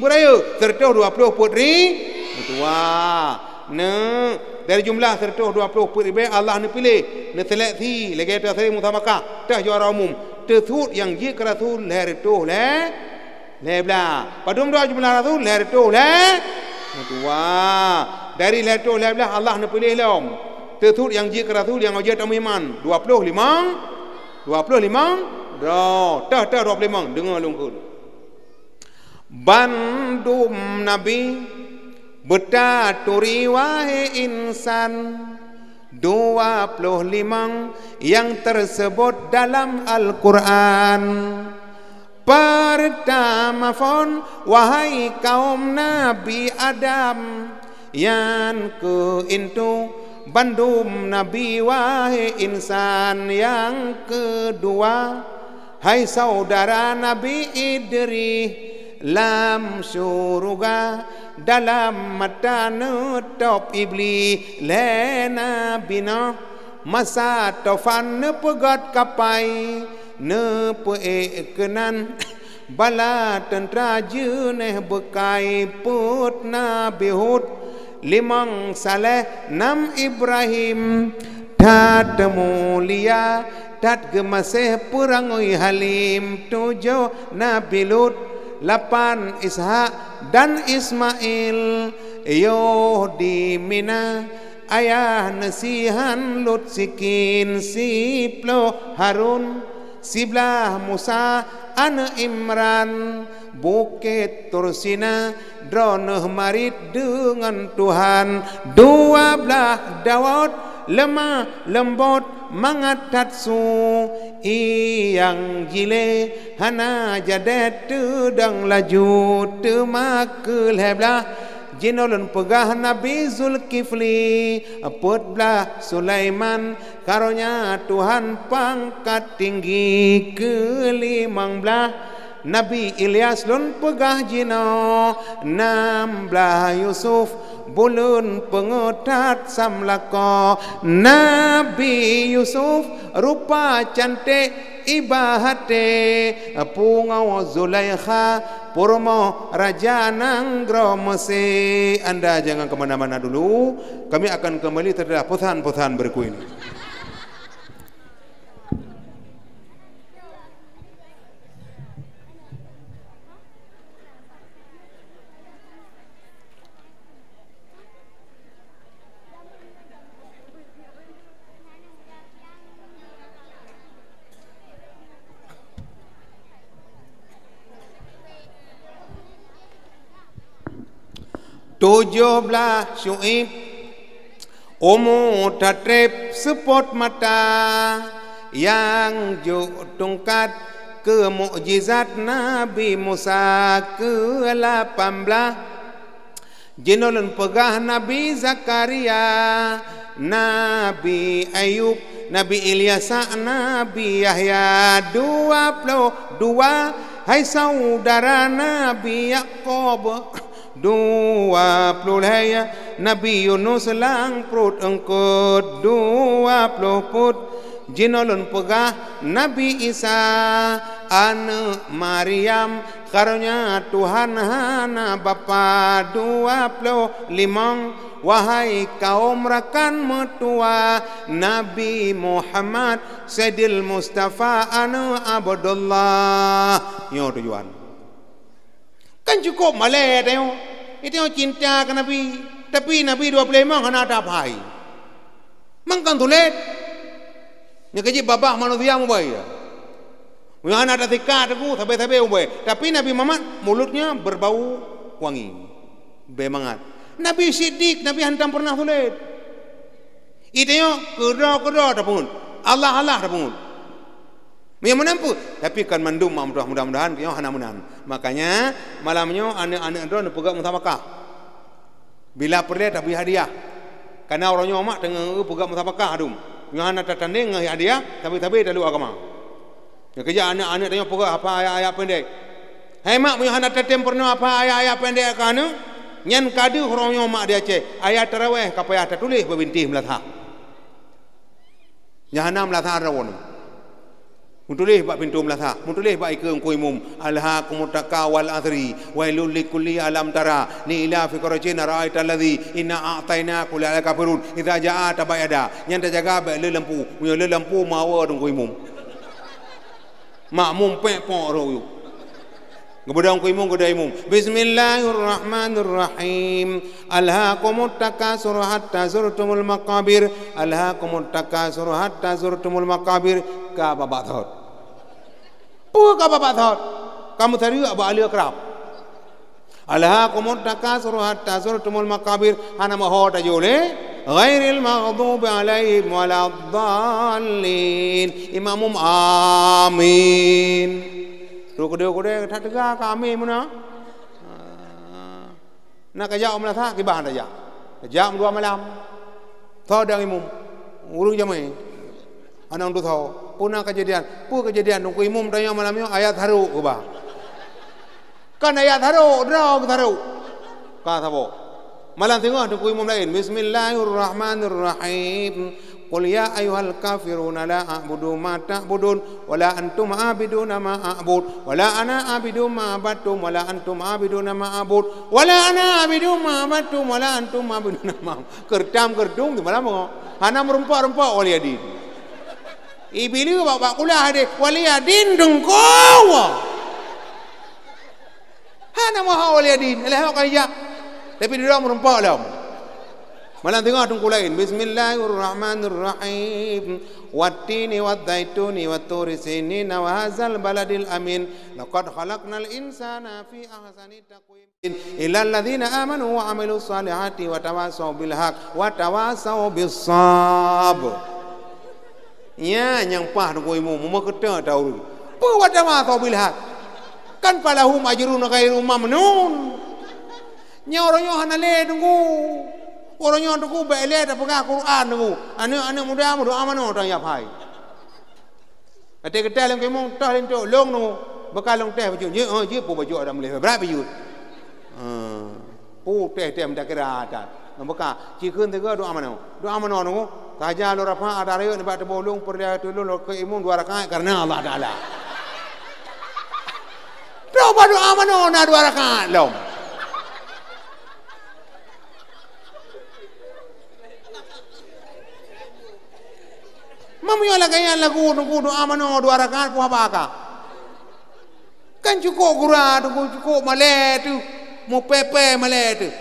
beurayeuk. Sireutôh dua ploh peuet ri-, meutuwah. Neuh, dari jumlah sireutôh dua ploh peuet ribée Allah neupiléh, neuseleksi lagée teuseleksi musabakah, teuh juara umum. Teusuet nyang jeuet keu rasul lhée reutôh lhée Lhée blaih. Padum droe jumlah rasul? Lhée reutôh lhée. Meutuwah. Dari lhée reutôh lhée blaih Allah neupiléh lom. Teusuet nyang jeuet keu rasul nyang jeuet tameuiman. Dua ploh limong. Dua ploh limong droe. Teuh, teuh dua ploh limong. Deungoe lôn kheun. Bandum nabi beutaturi wahai insan. Dua ploh limong nyang teuseubot dalam Al-Qur'an. Peurtama phon, wahai kaum Nabi Adam, nyan keuh intu bandum nabi, wahai insan. Nyang keudua, hai saudara Nabi Idris, lam syuruga dalam mata neutôb Iblih lé Nabi Nuh. Masa tofan neupeugöt kapai, neupeuék keunan bala teuntra jeunéh beukai. Peuet Nabi Hud, limong Saleh, nam Ibrahim, that mulia, that geumaséh, peurangui halim. Tujoh Nabi Lut, lapan Ishak dan Ismail. Yoh di Mina, ayah neusihan Lut sikin. Siploh Harun, siblaih Musa aneuëk Imran. Bukét Tursina, droeneuh marit deungon Tuhan. Dua blaih Daud, leumah leumbot mangat that su. Ié nyang jilée hana jadéh teudong laju. Teuma keu lhée blaih, jinoe lôn peugah Nabi Zulkifli. Peuet blaih Sulaiman, karonya Tuhan pangkat tinggi. Keu limong blaih Nabi Ilyas lôn peugah jinoe. Nam blaih Yusuf, buleuen peungeuh that sam lakoe. Nabi Yusuf rupa canték iba até, pungoe Zulaikha, peurumoh raja nanggroe Meusé. Anda jangan ke mana-mana dulu, kami akan kembali setelah pesan-pesan berikut ini. Tujoh blaih Syu'aib, umu tatreb seupôt mata, nyang jok tungkat keu mukjizat Nabi Musa. Keu lapan blaih Jinoe lôn peugah Nabi Zakaria, Nabi Ayub, Nabi Ilyasa, Nabi Yahya, dua ploh dua, hai saudara Nabi Yakub, dua ploh lhèe, Nabi Yunus lam pruet eungkot, dua ploh peuet, jinoe lôn peugah Nabi Isa, aneuëk Maryam, karonya Tuhan hana bapak, dua ploh limong, wahai kaum rakan meutuwah, Nabi Muhammad, Saidil Mustafa, aneuëk Abdullah. Nyoe tujuan. Kan cukup malèe tanyoe. Tanyoe cinta keu Nabi. Tapi Nabi dua ploh limong hana taphai. Mangkang tulet. Nyang keuji babah manusia mubai. Meunyoe hana tasikat teungku, sabe-sabe mubai. Tapi Nabi Muhammad mulutnya berbau wangi. Bèk mangat. Nabi Siddiq, Nabi hantom pernah tulet. Tanyoe keudroe-keudroe tapeungeut. Allah-Allah tapeungeut. Meunyoe meunan peue, tapi kan mandum mak mudah-mudahan nyoe hana meunan. Makanya malam nyoe aneuëk-aneuëk droe neupeugah musabakah. Bila peureulèe tabri hadiah. Karena uroe nyoe mak teungoh peugah musabakah dum. Nyoe hana tatandeng ngon hadiah, tapi-tapi talu agama. Nyang keujak aneuëk-aneuëk tanyoe peugah hafal ayat-ayat pendek. Hai mak, meunyoe hana tatem peurunoe hafal ayat-ayat pendek keu aneuëk, nyan ka deuh uroe nyoe mak di Aceh, ayat taraweh ka payah tatuléh bak bintéh meulasah. Nyang hana meulasah droe nyoe. Meutuléh bak pintoe meulasah, meutuléh bak ikeue Teungku Imum, "Alhakumut takatsur wal asri, wailul likulli alam tara, li ilafi Quraisyin ara'aital ladzi, inna a'tainaka, qul ya ayyuhal kafirun, idza jaa tabbat yada." Nyan tajaga bèk le lampu, meunyoe le lampu mawa Teungku Imum. Makmum pèk pok rot. Geubeudôh Teungku Imum, geubeudôh Imum. Bismillahirrahmanirrahim. Alhakumut takatsur hatta zurtumul maqabir. Alhakumut takatsur hatta zurtumul maqabir. Ka babah thot. Peue ka babah thot? Ka meusareuk bak aleue krab. Alhakumut takatsur hatta zurtumul maqabir. Hana meuho tajak lé. Ghairil maghdubi alaihim waladdallin. Imam Makmum, amin. Tu keudeh-keudeh that teuga ka amin meunan. Na ka jak u meulasah, kiban tajak. Tajak meudua malam. Tho dang imum. Ureuëng jamé. Anang tu tho. Peue na keujadian? Peue keujadian? Teungku Imum tanyoe malam nyoe ayat sarok geuba. Kan ayat sarok, droe sarok. Ka saboh. Malam singoh Teungku Imum laén. Bismillahirrahmanirrahim. Qul ya ayyuhal kafiruna la a'budu ma ta'budun, wa la antum 'abiduna ma a'bud, wa la ana 'abidun ma 'abadtum, wa la antum 'abiduna ma a'bud, wa la ana 'abidun ma 'abadtum, wa la antum 'abiduna ma a'bud. Keureutam-keureutum di malam nyoe. Hana meureumpok-reumpok waliadin. Ibilih bak, bak kulah deh, waliadin deungkoe. Hana meuho waliadin, lheueh hok ka ijak. Tapi di dalam meureumpok lom. Malam singoh Teungku laén. Bismillahirrahmanirrahim. Wattini wadzaituni watturi sinin wa hadzal baladil amin. Laqad khalaqnal insana fi ahsani taqwim. Illal ladzina amanu wa 'amilus shalihati wa tawasau bil haq wa tawasau bis sabr. Nyan nyang paih Teungku Imum, meumeukeuteu tau ureuëng. Peue watawasau bil haq? Kan falahum ajrun ghairu mamnun. Nyan uroe nyoe hana lé Teungku. Uroe nyoe Teungku bèk lé tapeugah Quran Teungku. Aneuëk-aneuëk muda meudoa manoe tang yab hai. Até geuteh lôn Teungku Imum, toh lintô, lôn Teungku. Beukah lôn teh bacut. Jeuet, oh, jeuet peue bacut ada mulai brat bacut. Ah. Putéh-téh meutakira that. Ngon beukah, cikheun teuga doa manoe. Doa manoe nunggu. Saja lôn rafa ada rayeuk nibak tuboh lôn, peureulèe tulông lôn keu imum dua rakaat kareuna Allah Taala. Coba doa manoe na dua rakaat lom. Meunyoe lagèe nyan lagu nunggu doa manoe dua rakaat, puah baka. Kan cukôp gura teungku, cukôp malèe teuh, meupèe-pèe malèe teuh.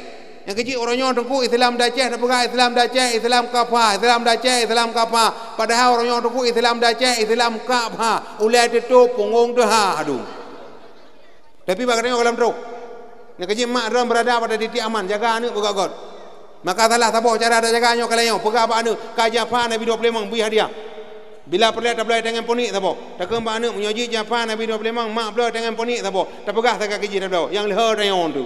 Nyang keuh jih uroe nyoe teungku Islam di Aceh tapeugah Islam di Aceh, Islam ka pha, Islam di Aceh, Islam ka pha. Padahai uroe nyoe teungku Islam di Aceh, Islam ka pha. Ulèe teutôp, punggong teuhah, aduh. Tapi bak geutanyoe goh lom trôk. Nyang keuh jih mak droe beurada pada titik aman, jaga aneuk beugöt-göt. Maka salah saboh cara tajaga nyoe ka lheueh nyoe, peugah bak aneuk, ka jipha Nabi dua ploh limong, bri hadiah. Bila peureulèe tabloe tangen peunik saboh. Takheun bak aneuk, meunyoe jih jipha Nabi dua ploh limong, mak bloe tangen peunik saboh. Tapeugah sagai keu jih tabloe, nyang lheueh tanyoe tu.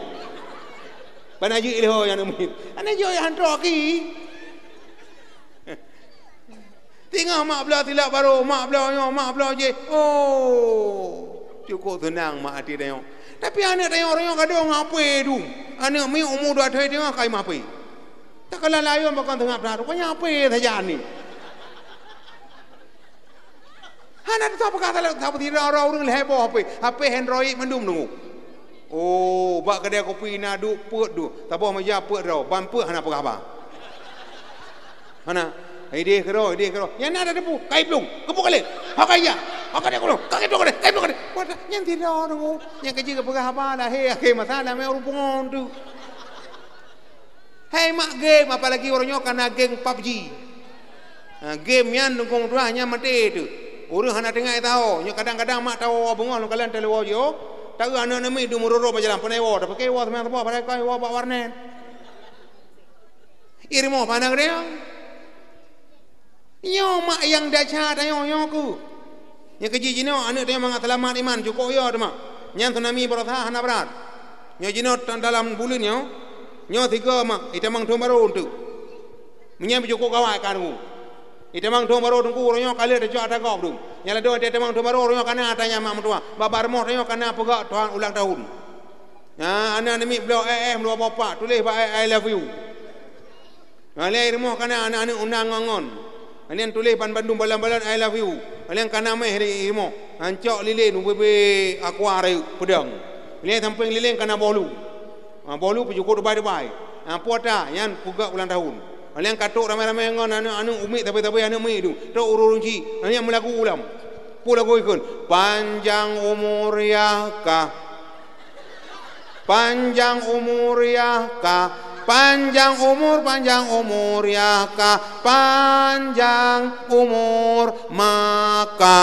Ban jeuet ilèe ho nyang aneuk miet. Aneuk jih han trok ki. Teungoh mak bloe silop barô, mak bloe nyoe, mak bloe jéh. Oh, cukôp seunang mak até tanyoe. Tapi aneuk tanyoe, uroe nyoe gadôh ngon apui dum. Aneuk miet umu dua thôn teungoh ka i meuapui. Takalon layôn pakon teungoh peurahatu, panyang apui sajan ni. Hana tutoe peugah salah, sapeue sidroe ureueng lhèe boh apui. Apui Android mandum deungoe. Oh, bak keudè kopi na duek peuet du. Saboh meja peuet droe, ban peuet hana peugah haba. Hana. Idéh keudroe, idéh keudroe. Nyang na tateupeue, kai plueng, keupeue kalé. Ho kai ja. Ho kai plueng, kai plueng, kai plueng. Wah, nyang sidroe deungoe. Nyang keujeuet peugah haba lahé, akhé masa lam ureueng pungo tu. Hai mak game, apalagi uroe nyoe kana game PUBG. Ha, game nyan dukong tuah nyan maté tu. Ureueng hana teuingat tahu. Nyoe kadang-kadang mak tahu beungoh lôn kalon teulewo jih. Taeu aneuk-aneuk miet dum meuroro bak jalan, panai woe, tapi woe seumang saboh, padahai kai woe bak warnet. Irimoh pandang dia. Nyoe mak nyang desya tanyoe nyoe ku. Nyang keujih jinoe aneuk tanyoe mangat seulamat iman, cukôp yo teuma. Nyan tsunami baroesa hana brat. Nyoe jinoe tan dalam buleuen nyoe. Nyoe sigoe mak, itamong thôn barô teuk. Meunyoe beujukôp gawai ka nunggu. Itamong thôn barô teungku, uroe nyoe ka lheueh teucok ata gob dum. Nyang ladôm itamong thôn barô, uroe nyoe kana ata nyang mak meutuah. Bak rumoh tanyoe kana peugah Tuhan ulang tahun. Nah, aneuk-aneuk miet bloe eh eh meuluwa bopak, tuléh bak eh I love you. Nah, lé rumoh kana aneuk-aneuk undang ngon-ngon. Nyan tuléh ban bandum balon-balon I love you. Nyan kana méh di rumoh. Ancok lilén ubé-bé aqua rayeuk peudong. Lé sampéng lilén kana boh lu. Ha, boh lu peujukôp dubai-dubai. Ha, puata nyan peugah ulang tahun. Nyan katok ramé-ramé ngon aneuk-aneuk umiek sabe-sabe aneuk miet tu. Trok ureueng cit. Nyan meulagu ulam. Peue lagu ikheun? Panjang umur ya kah. Panjang umur ya kah, panjang umur, panjang umur ya kah, panjang umur maka.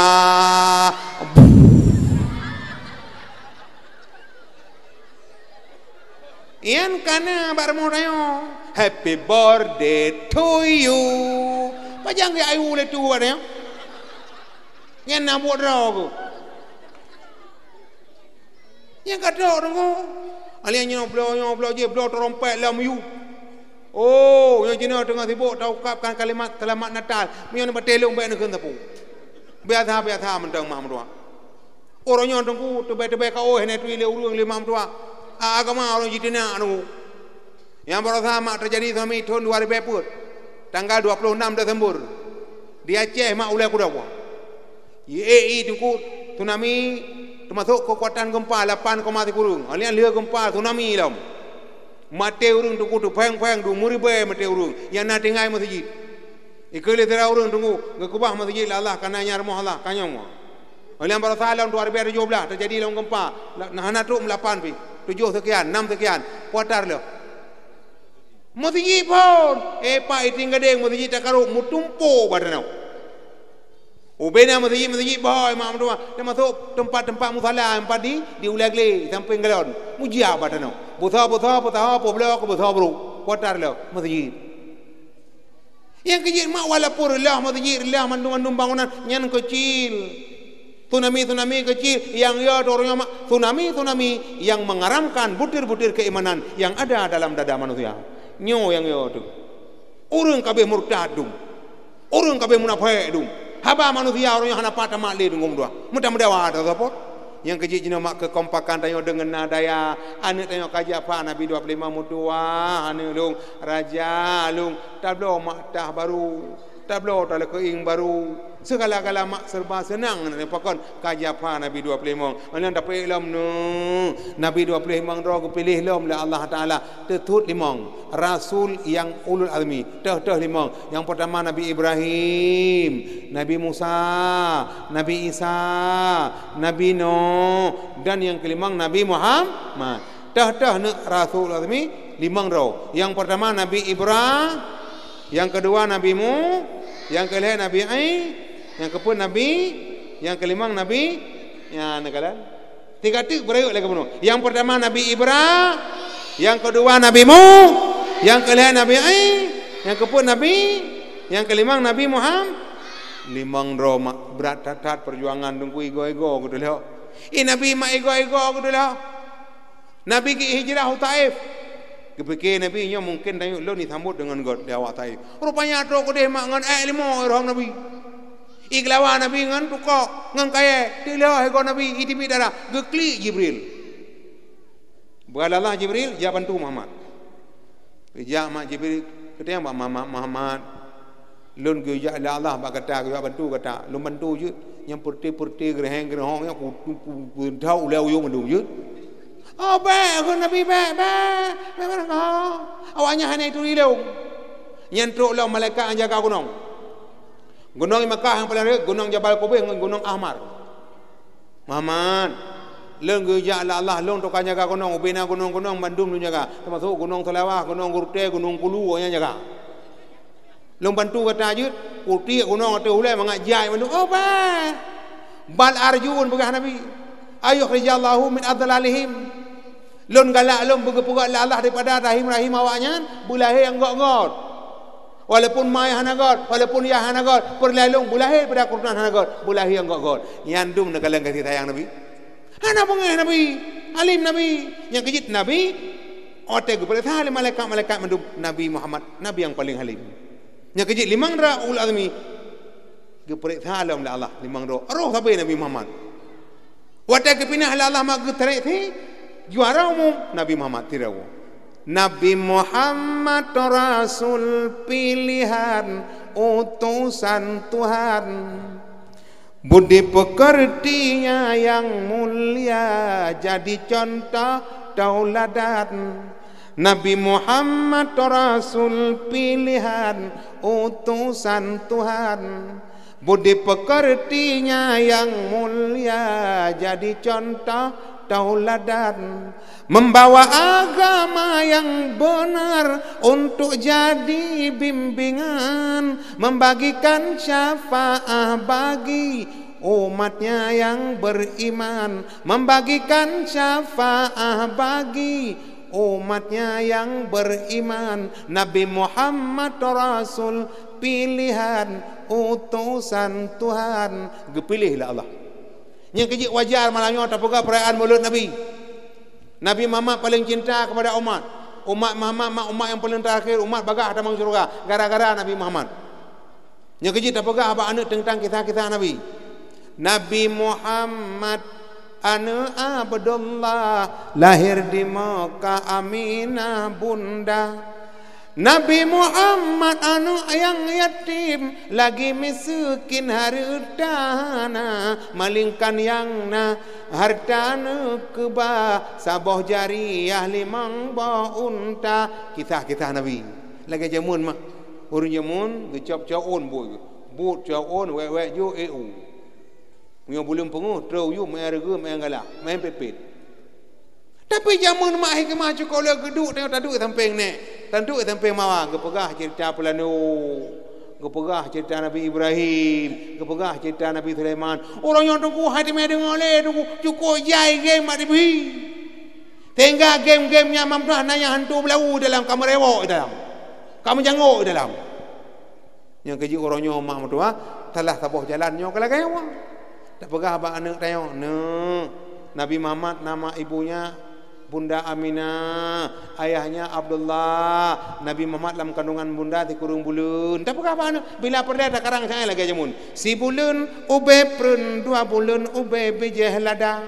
Nyan kana bak rumoh tanyoe, happy birthday to you. Pajan geuayu lé tu bak tanyoe. Nyan na buet droe ku. Nyang ka trok teungku. Alèh nyoe bloe, nyoe bloe jih, bloe trompet lam yub. Oh, nyoe jinoe teungoh sibok taukabkan kalimat Selamat Natal. Meunyoe neubaté lôn bèk neukheun sapeue. Biasa-biasa mantong mak meutuah. Uroe nyoe teungku, teubèe-teubèe kaôi hana turi lé ureueng lé mak meutuah. A-, agama ureueng jiteunak teungku. Nyang baroesa mak teujadi tsunami thôn dua ribèe peuet, tanggal dua puluh enam Desember, di Aceh mak ulèe kuda buah. Ye, eh, i teungku, tsunami teumasok keukuatan gempa lapan koma sikureueng. Nyan lheueh gempa tsunami lom. Maté ureueng teungku teupèng-pèng, dum meuribèe maté ureueng. Nyang na tinggai meuseujid. Ikheun lé sidroe ureueng teungku, geukeubah meuseujid lé Allah, kana nyan rumoh Allah, ka nyoe. Nyan baroesa lom dua ribèe tujoh blah teujadi lom gempa, la-, hana trok meulapan pih, tujoh seukian, nam seukian, putar lom. Meuseujid phôn, eh, Pak, i Tinggadeng meuseujid takarok meutumpôk bak tanoh. Ubé na meuseujid-meuseujid bhôi mak meutuah, teumasok teumpat-teumpat musala nyang pat di, di ulèe glé, sampéng galon. Meujiak bak tanoh. Beusoe-beusoe, beusoe, peubloe keu beusoe brôk. Putar lom meuseujid. Nyang keu jeuet mak walaupun reuloh meuseujid, reuloh mandum-mandum bangunan, nyan keucil. Tsunami-tsunami keucil nyang yo tu ureueng mak, tsunami-tsunami nyang mengaramkan butir-butir keimanan yang ada dalam dada manusia. Nyoe nyang yo tu. Ureueng ka abéh murtad dum. Ureueng ka abéh munafék dum. Haba manusia ureueng nyoe hana pat tamat lé deungon dua. Mudah-mudahan ada support. Nyang keu jeuet jinoe mak keukompakan tanyoe deungon na daya. Aneuk tanyoe ka jiapha Nabi dua puluh lima meutuah, aneuk lôn, raja lôn, tabloe mak tah baru. Tabloe talakeueng baru. Segala-gala mak serba seunang pakon ka jiapha Nabi dua puluh lima. Nyan tapeuék lom nyoe. Nabi dua puluh lima droe geupiléh lom lé Allah Taala. Teuthot limong. Rasul nyang ulul azmi. Teuh-teuh limong. Nyang peurtama Nabi Ibrahim, Nabi Musa, Nabi Isa, Nabi Nuh, dan nyang keulimong Nabi Muhammad. Teuh-teuh neuk rasul azmi limong droe. Nyang peurtama Nabi Ibra-, nyang keudua Nabi Mu-, nyang keulhèe Nabi Ai-, nyang keupeuet Nabi, nyang keulimong Nabi, nyan neukalon. Tiga teuk beurayeuk lagèe bunoe. Nyang peurtama Nabi Ibra, nyang keudua Nabi Mu-, nyang keulhèe Nabi Ai-, nyang keupeuet Nabi, nyang keulimong Nabi Muham-, limong droe mak brat that-that peujuangan teungku igoe-igoe geutuléh. Eh, Nabi mak igoe-igoe geutuléh. Nabi geuhijrah u Taif. Geupike Nabi nyoe mungken tanyoe lôn jisambot deungon göt di awak Taif. Rupanya trok keudeh mak ngon ék limo irhom Nabi. Igeulawa Nabi ngon tukok, ngon kayée, tileuh goe Nabi, iteubiet darah, geuklik Jibril. Beuallah Jibril, jak bantu Muhammad. Geujak mak Jibril, geutanyong bak Muhammad, Muhammad, lôn geujak lé Allah bak gata, geujak bantu gata. Lôn bantu jeuet. Nyang peureute-peureute, geureuheng-geureuhong nyan ku, ku, ku, ku, tau ulée uyueng mandum jeuet. Oh, bék, kheun Nabi, bék, bék, bék, bék, oh. Awaknyan hana ituri lôn. Nyan trok lom malaikat nyang jaga gunong. Gunong di Makkah nyang paleng rayeuk, Gunong Jabal Kubeh ngon Gunong Ahmar. Muhammad, lôn geujak lé Allah, lôn teuka jaga gunong, ubena gunong-gunong bandum lôn jaga, teumasok Gunong Seulawah, Gunong Gurutée, Gunong Kulu, awaknyan jaga. Lôn bantu gata jeuet, kutiek gunong ateueh ulée mangat jai mandum. Oh, bah! Bal arjun, peugah Nabi. Ayukhrijallahu min adlalihim. Lôn galak lôn beugeupeugah lé Allah daripada rahim-rahim awaknyan, beulahé nyang göt-göt. Walaupun ma hana göt, walaupun yah hana göt, peureulée lôn beulahé daripada keuturonan hana göt, beulahé nyang göt-göt. Nyan dum neukalon kasih sayang Nabi. Hana beungéh Nabi, halim Nabi. Nyang keujeuet Nabi, watée geupeuriksa lé malaikat-malaikat mandum, Nabi Muhammad, Nabi nyang paleng halim. Nyang keujeuet limong droe ulul azmi, geupeuriksa lom lé Allah limong droe. Roh sabe Nabi Muhammad. Watée geupinah lé Allah mak geutarek si, juara umum Nabi Muhammad sidroe. Nabi Muhammad rasul pilihan utusan Tuhan. Budi pekertinya yang mulia jadi contoh tauladan. Nabi Muhammad rasul pilihan utusan Tuhan. Budi pekertinya yang mulia jadi contoh tauladan. Membawa agama yang benar untuk jadi bimbingan, membagikan syafaat bagi umatnya yang beriman, membagikan syafaat bagi umatnya yang beriman. Nabi Muhammad rasul pilihan utusan Tuhan, geupiléh lé Allah. Nyang keujeuet wajar malam nyoe tapeugah peurayaan Maulud Nabi. Nabi Muhammad paling cinta kepada umat. Umat Muhammad mak umat nyang paling terakhir, umat bagaih tamong syeuruga gara-gara Nabi Muhammad. Nyang keujeuet tapeugah bak aneuk teuntang kisah-kisah Nabi. Nabi Muhammad, aneuk Abdullah, lahir di Mekah Aminah bunda. Nabi Muhammad aneuk nyang yatim, lagi miseukin hareuta hana, malingkan nyang na hareuta neukeubah, saboh jariah limong boh unta. Kisah-kisah Nabi. Lagée jameun mak. Ureuëng jameun geucop-cop ôn buet, buet cop ôn, wék-wék jok, ék u. Meunyoe buleuen peungeuh, trok u yub, meu'en reugeuh, meu'en galah, meu'en pet-pet. Tapi jameun mak hikmah cukôp lé geuduek, tanyoe taduek sampéng nèk, taduek sampéng mawa, geupeugah ceurita Peulano, geupeugah ceurita Nabi Ibrahim, geupeugah ceurita Nabi Sulaiman. Ureuëng nyoe teungku hai teumé deungoe lé teungku, cukôp jai gém bak TV. Sehingga gém-gém nyan mameutuah na nyang hantu beulawu dalam, ka meurewok dalam, ka meujangok dalam. Nyang keujeuet uroe nyoe mak meutuah, salah saboh jalan nyoe ka lagée nyoe. Tapeugah bak aneuk tanyoe, "Neuk, Nabi Muhammad nama ibunya Bunda Aminah, ayahnya Abdullah. Nabi Muhammad lam kandungan bunda sikureueng buleuen." Tapeugah bak aneuk, bila peureulée takarang sagai lagée jameun. Sibuleuen ubé preun, dua buleuen ubé bijéh lada.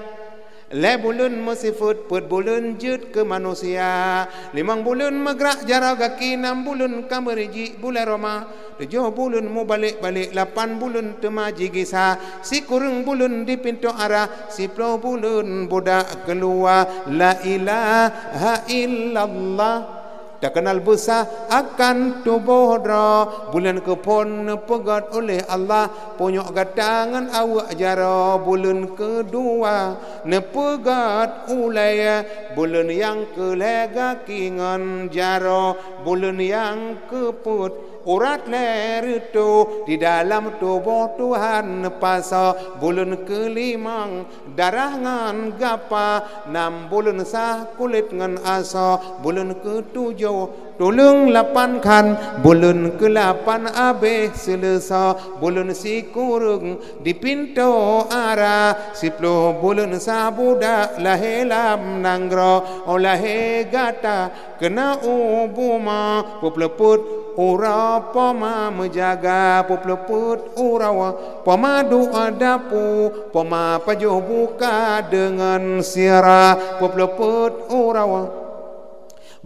Lhée buleuen meusifeuet, peuet buleuen jeuet keu manusia, limong buleuen meugrak jaroe gaki, nam buleuen ka meurijik buleuen roma, tujoh buleuen mubalek-balek, lapan buleuen teuma jigisa, sikureueng buleuen di pintoe arah, siploh buleuen budak keuluwa. La ilaha illallah. Takeunal beusah akan tuboh droe, buleuen keuphon neupeugét ulée Allah, punyok gata ngon aweuek jaroe. Buleuen keudua neupeugét ulée, buleuen nyang keulhée gaki ngon jaroe. Buleuen nyang keupeuet urat lhée reutôh, di dalam tuboh Tuhan neupasoe. Buleuen keulimong darah ngon gapa, nam buleuen sah kulét ngon asoe. Buleuen keutujoh Tuleueng lapan khan, buleuen keulapan abéh seuleusoe, buleuen sikureueng di pintoe ara, siploh buleuen sabudak lahé lam nanggroe. Oh lahé gata keuna u bumoe, peupleupeuet uroe poma meujaga, peupleupeuet uroe poma duek dapu, poma pajoh buka deungon sira, peupleupeuet uroe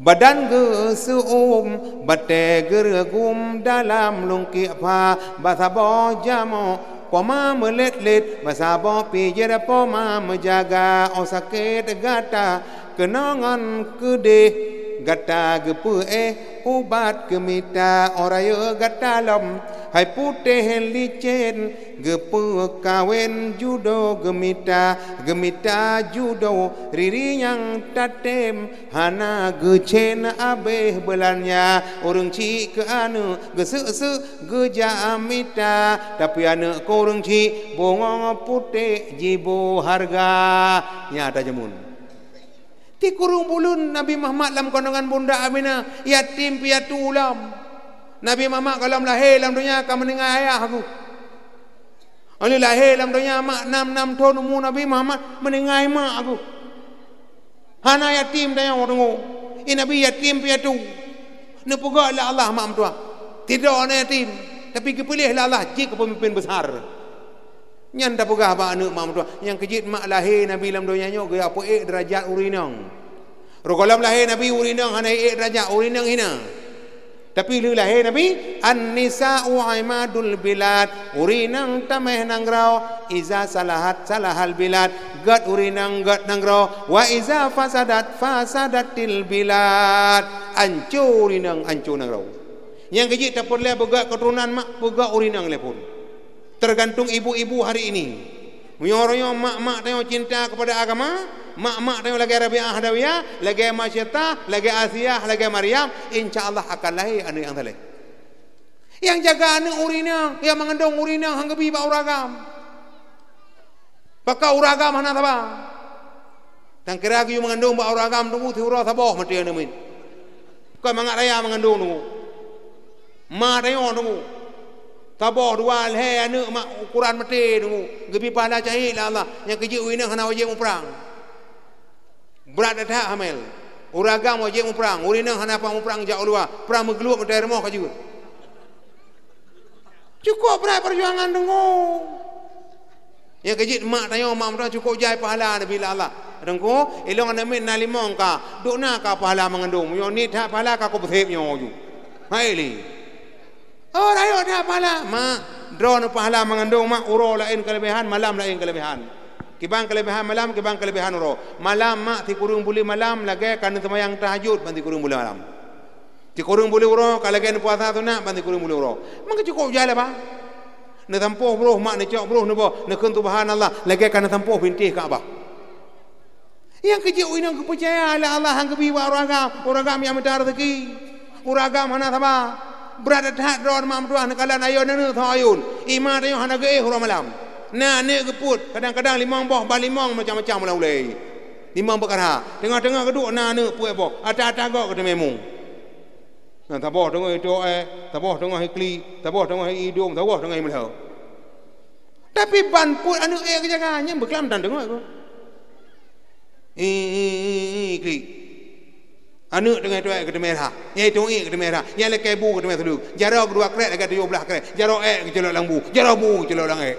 badan geuseu'uem, batée geureugum dalam lungkiek pha, bak saboh jamoe poma meulét-lét, bak saboh pijér poma meujaga. Oh sakét gata keunong ngon keudeh, gata geupeuéh ubat geumita. Oh rayeuk gata lom hai putéh licén, geupeukawen judo geumita, geumita judo riri nyang tatem. Hana geucén abéh beulanja, ureuëng chik keu aneuëk geuseuk-seuk geujak mita, tapi aneuëk keu ureuëng chik bungong putéh jiboh hareuga. Nyan tajameun. Sikureueng buleuen Nabi Muhammad lam kandungan bunda Aminah, yatim piatu lom. Nabi Muhammad gohlom lahé lam donya ka meuninggai ayah geuh. Óh lheueh lahé lam donya mak nam, nam thon umu Nabi Muhammad, meuninggai mak geuh. Hana yatim tanyoe teungoh. I Nabi yatim piatu. Neupeugah lé Allah mak meutuah. Sidroe aneuk yatim, tapi geupiléh lé Allah jeuet keu peumimpén beusar. Nyan tapeugah bak aneuk mak meutuah, nyang keu jeuet mak lahé Nabi lam donya nyoe geuyue peuék deurajat ureuëng inong. Rot gohlom lahé Nabi ureuëng inong hana ék deurajat, ureuëng inong hina. Tapi lheueh lahé Nabi, "An-nisa'u imadul bilad." Ureuëng inong tameh nanggroe, "Iza salahat salahal bilad." Gét ureuëng inong gét nanggroe, "Wa iza fasadat fasadatil bilad." Anco ureuëng inong, anco nanggroe. Nyang keu jeuet tapeureulée beugét keuturonan mak, beugét ureuëng inong lé phon. Tergantung ibu-ibu hari ini. Meunyoe uroe nyoe mak-mak tanyoe cinta keupada agama, mak-mak tanyoe lagée Rabiah Adawiyah, lagée Masyatah, lagée Asiah, lagée Maryam, insya Allah akan lahé aneuk nyang saleh. Nyang jaga aneuk ureuëng inong, nyang meugandong ureuëng inong han geubi bak ureuëng agam. Pakon ureuëng agam hana saba. Tan kira geuyue meugandong bak ureuëng agam teungku siuroe saboh maté aneuk miet. Kon mangat raya meugandong teungku. Ma tanyoe teungku. Saboh dua lhée aneuk mak ukoran maté teungku. Geubi pahala syahid lé Allah. Nyang keu jeuet ureuëng inong hana wajéb muprang. Brat that hamil. Ureuëng agam wajéb muprang. Ureuëng inong hana pah muprang jak u luwa. Prang meugeuluek meutai rumoh ka jeuet. Cukôp brat peujuangan teungku. Nyang keu jeuet mak tanyoe mak meutuah cukôp jai pahala neubi lé Allah. Teungku, ilong aneuk miet na limong ka, dum na ka pahala meugandong. Meunyoe niet that pahala ka kupeuséb nyoe ju. Hai lé. Oh, rayeuk that pahala. Mak, droeneuh pahala meugandong mak, uroe laén keuleubehan, malam laén keuleubehan. Kiban keuleubehan malam, kiban keuleubehan uroe. Malam mak sikureueng buleuen malam lagée ka neuseumayang tahajud ban sikureueng buleuen malam. Sikureueng buleuen uroe ka lagée neupuasa sunat ban sikureueng buleuen uroe. Maka cukôp jai lé bah. Neusampôh broh mak, neucok broh neuboh, neukheun subhanallah lagée ka neusampôh bintéh Ka'bah. Nyang keu jeuet ureuëng inong geupeucaya lé Allah han geubi bak ureuëng agam, ureuëng agam nyang mita rezeki. Ureuëng agam hana saba. Brat that droe mak meutuah neukalon ayôn aneuk soe ayôn. Ima tanyoe hana geuéh uroe malam. Na aneuk geupeuet, kadang-kadang limong boh, bah limong macam-macam ulée-ulée. Limong peukara. Teungoh-teungoh geuduek na aneuk peuet boh, ata-ata gob geuteumé mu. Na saboh teungoh itoe, saboh teungoh iklik, saboh teungoh idong, saboh teungoh imeulheueh. Tapi ban peuet aneuk ék geujaga, nyan beuklam tan teungoh. I, i, i, i, klik. Aneuk teungoh itoe geuteumé rhah. Nyang itong ék geuteumé rhah. Nyang lakée bu geuteumé seudeuek. Jaroe keudua krek lagée tujoh blaih krek. Jaroe ék geuculok lam bu. Jaroe bu geuculok lam ék.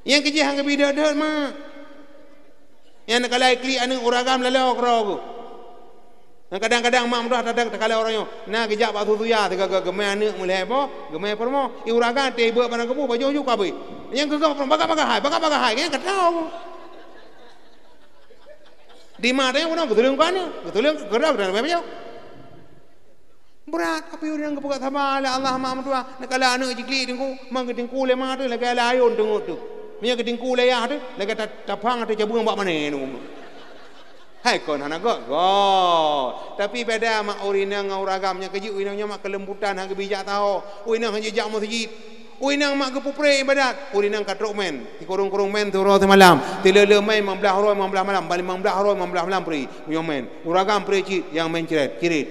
Nyang keu jih han geubi dot-dot mak. Nyang neukalai klik aneuk ureuëng agam laloe keudroe geuh. Nyang kadang-kadang mak meutuah tatang teukalai uroe nyoe. Na geujak bak susu ya sigoe geumé aneuk meulhée boh, geumé peurumoh. I ureuëng agam teuh ibeuk bak na geubu, bajôh ju ka abéh. Nyang keu gob bagah-bagah hai, bagah-bagah hai, nyang ka tau. Di ma tanyoe keunoe geutuleueng keu aneuk, geutuleueng keu keudroe dan bajôh. Brat, tapi ureuëng geupeugah saba lé Allah mak meutuah, neukalai aneuk jiklik teungku, mang geutingku lé ma teuh lagée lé ayôn teungeut teuh. Meunyoe geutingku lé yah teuh, lagée ta-, tapang teuh cabeueng bak mané teungku. Hai kon hana göt, göt. Tapi beda mak ureuëng inong ngon ureuëng agam, nyang keu jeuet ureuëng inong nyoe mak keulembutan han geubi jak saho, ureuëng inong han jijak meuseujid. Ui nang mak geupeupreh ibadat, ui nang ka trok mén, sikurong-kurong mén siuroe simalam, sileue-leue mén limong blaih uroe limong blaih malam, ban limong blaih uroe limong blaih malam pri, meunyoe mén, ureueng agam pri cit nyang mén cret, cirit.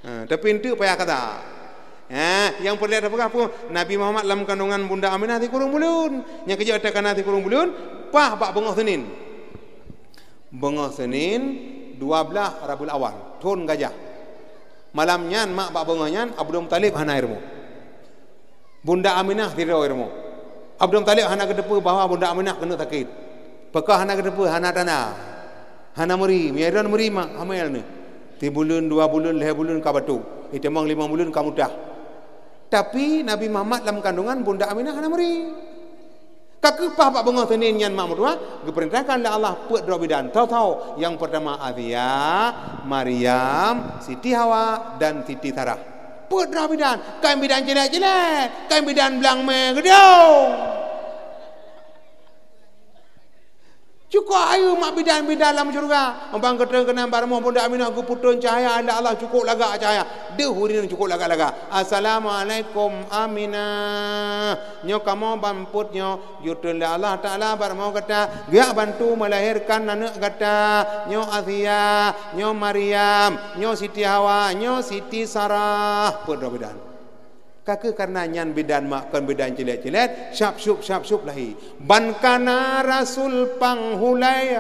Ha, tapi eunteuk payah kata. Ha, nyang peureulèe tapeugah peue? Nabi Muhammad lam kandungan Bunda Aminah sikurong buleuen. Nyang keujeuet takana sikurong buleuen, paih bak beungoh Senin. Beungoh Senin, dua blaih Rabiul Awal, thon gajah. Malam nyan mak bak beungoh nyan Abdul Muthalib hana irumoh. Bunda Aminah sidroe irumoh. Abdul Muthalib hana geuteupeue bahwa Bunda Aminah keuneuk sakét. Pakon hana geuteupeue? Hana tanda. Hana meuri. Meunyo droe meuri mak, hamil neuh. Sibuleuen, dua buleuen, lhèe buleuen ka batuk. Itamong limong buleuen ka mutah. Tapi Nabi Muhammad lam kandungan Bunda Aminah hana meuri. Ka keuh paih bak beungoh Senin nyan mak meutuah geupeurintahkan lé Allah peuet droe bidan. Tho-tho, nyang peurtama Asiya, Maryam, Siti Hawa, dan Siti Sarah. Peuet droe bidan, kon bidan cilet-cilet, kon bidan blang mé geudong. Cukôp hayeue mak bidan-bidan lam syeuruga. Bang geutrön keunan bak rumoh Bunda Aminah geupeutrön cahya lé Allah, cukôp lagak cahya. Deuh ureueng cukôp lagak-lagak. "Assalamualaikum Aminah. Nyoe kamoe ban peuet nyoe." Geutreun lé Allah Taala bak rumoh gata, geujak bantu melahirkan aneuk gata. Nyoe Asiya, nyoe Maryam, nyoe Siti Hawa, nyoe Siti Sarah. Peuet droe bidan. Ka keuh kareuna nyan bidan mak kon bidan cilet-cilet, syab-syub, syab-syub lahé. Ban kana rasul panghulai.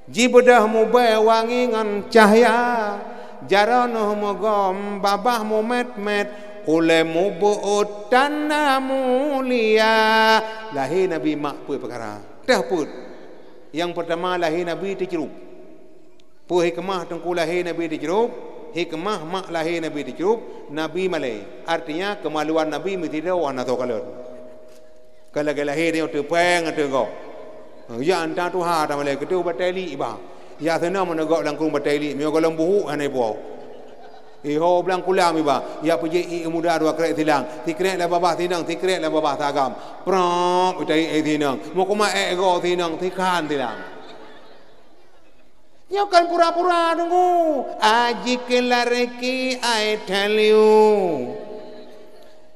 Jibeudôh mubée wangi ngon cahya, jaroe neuh meugom babah mumet-met, ulée mubeuôt tanda mulia. Lahé Nabi mak peuet peukara. Teuh peuet. Nyang peurtama lahé Nabi teucrueb. Peue hikmah teungku lahé Nabi teucrueb? Hikmah mak lahé Nabi teucrueb, Nabi malée. Artinya keumaluan Nabi meusidroe hana soe kalon. Ka lagée lahé nyoe teupeng ateueh gob. Ya anta tuha tamalée keuteue batée liek iba. Ya seunang meunegok lam krueng batée liek, meunyoe gohlom buhuk hana ipuwoe. Iho blang kulam iba, ya peujeuet ié muda dua krek silang, sikrek lam babah sinong, sikrek lam babah sagam. Prop, ita ié sinong. Meukumai ék goe sinong, sikhan silang. Nyoe kon pura-pura teungku. Aji keu lareki, I tell you.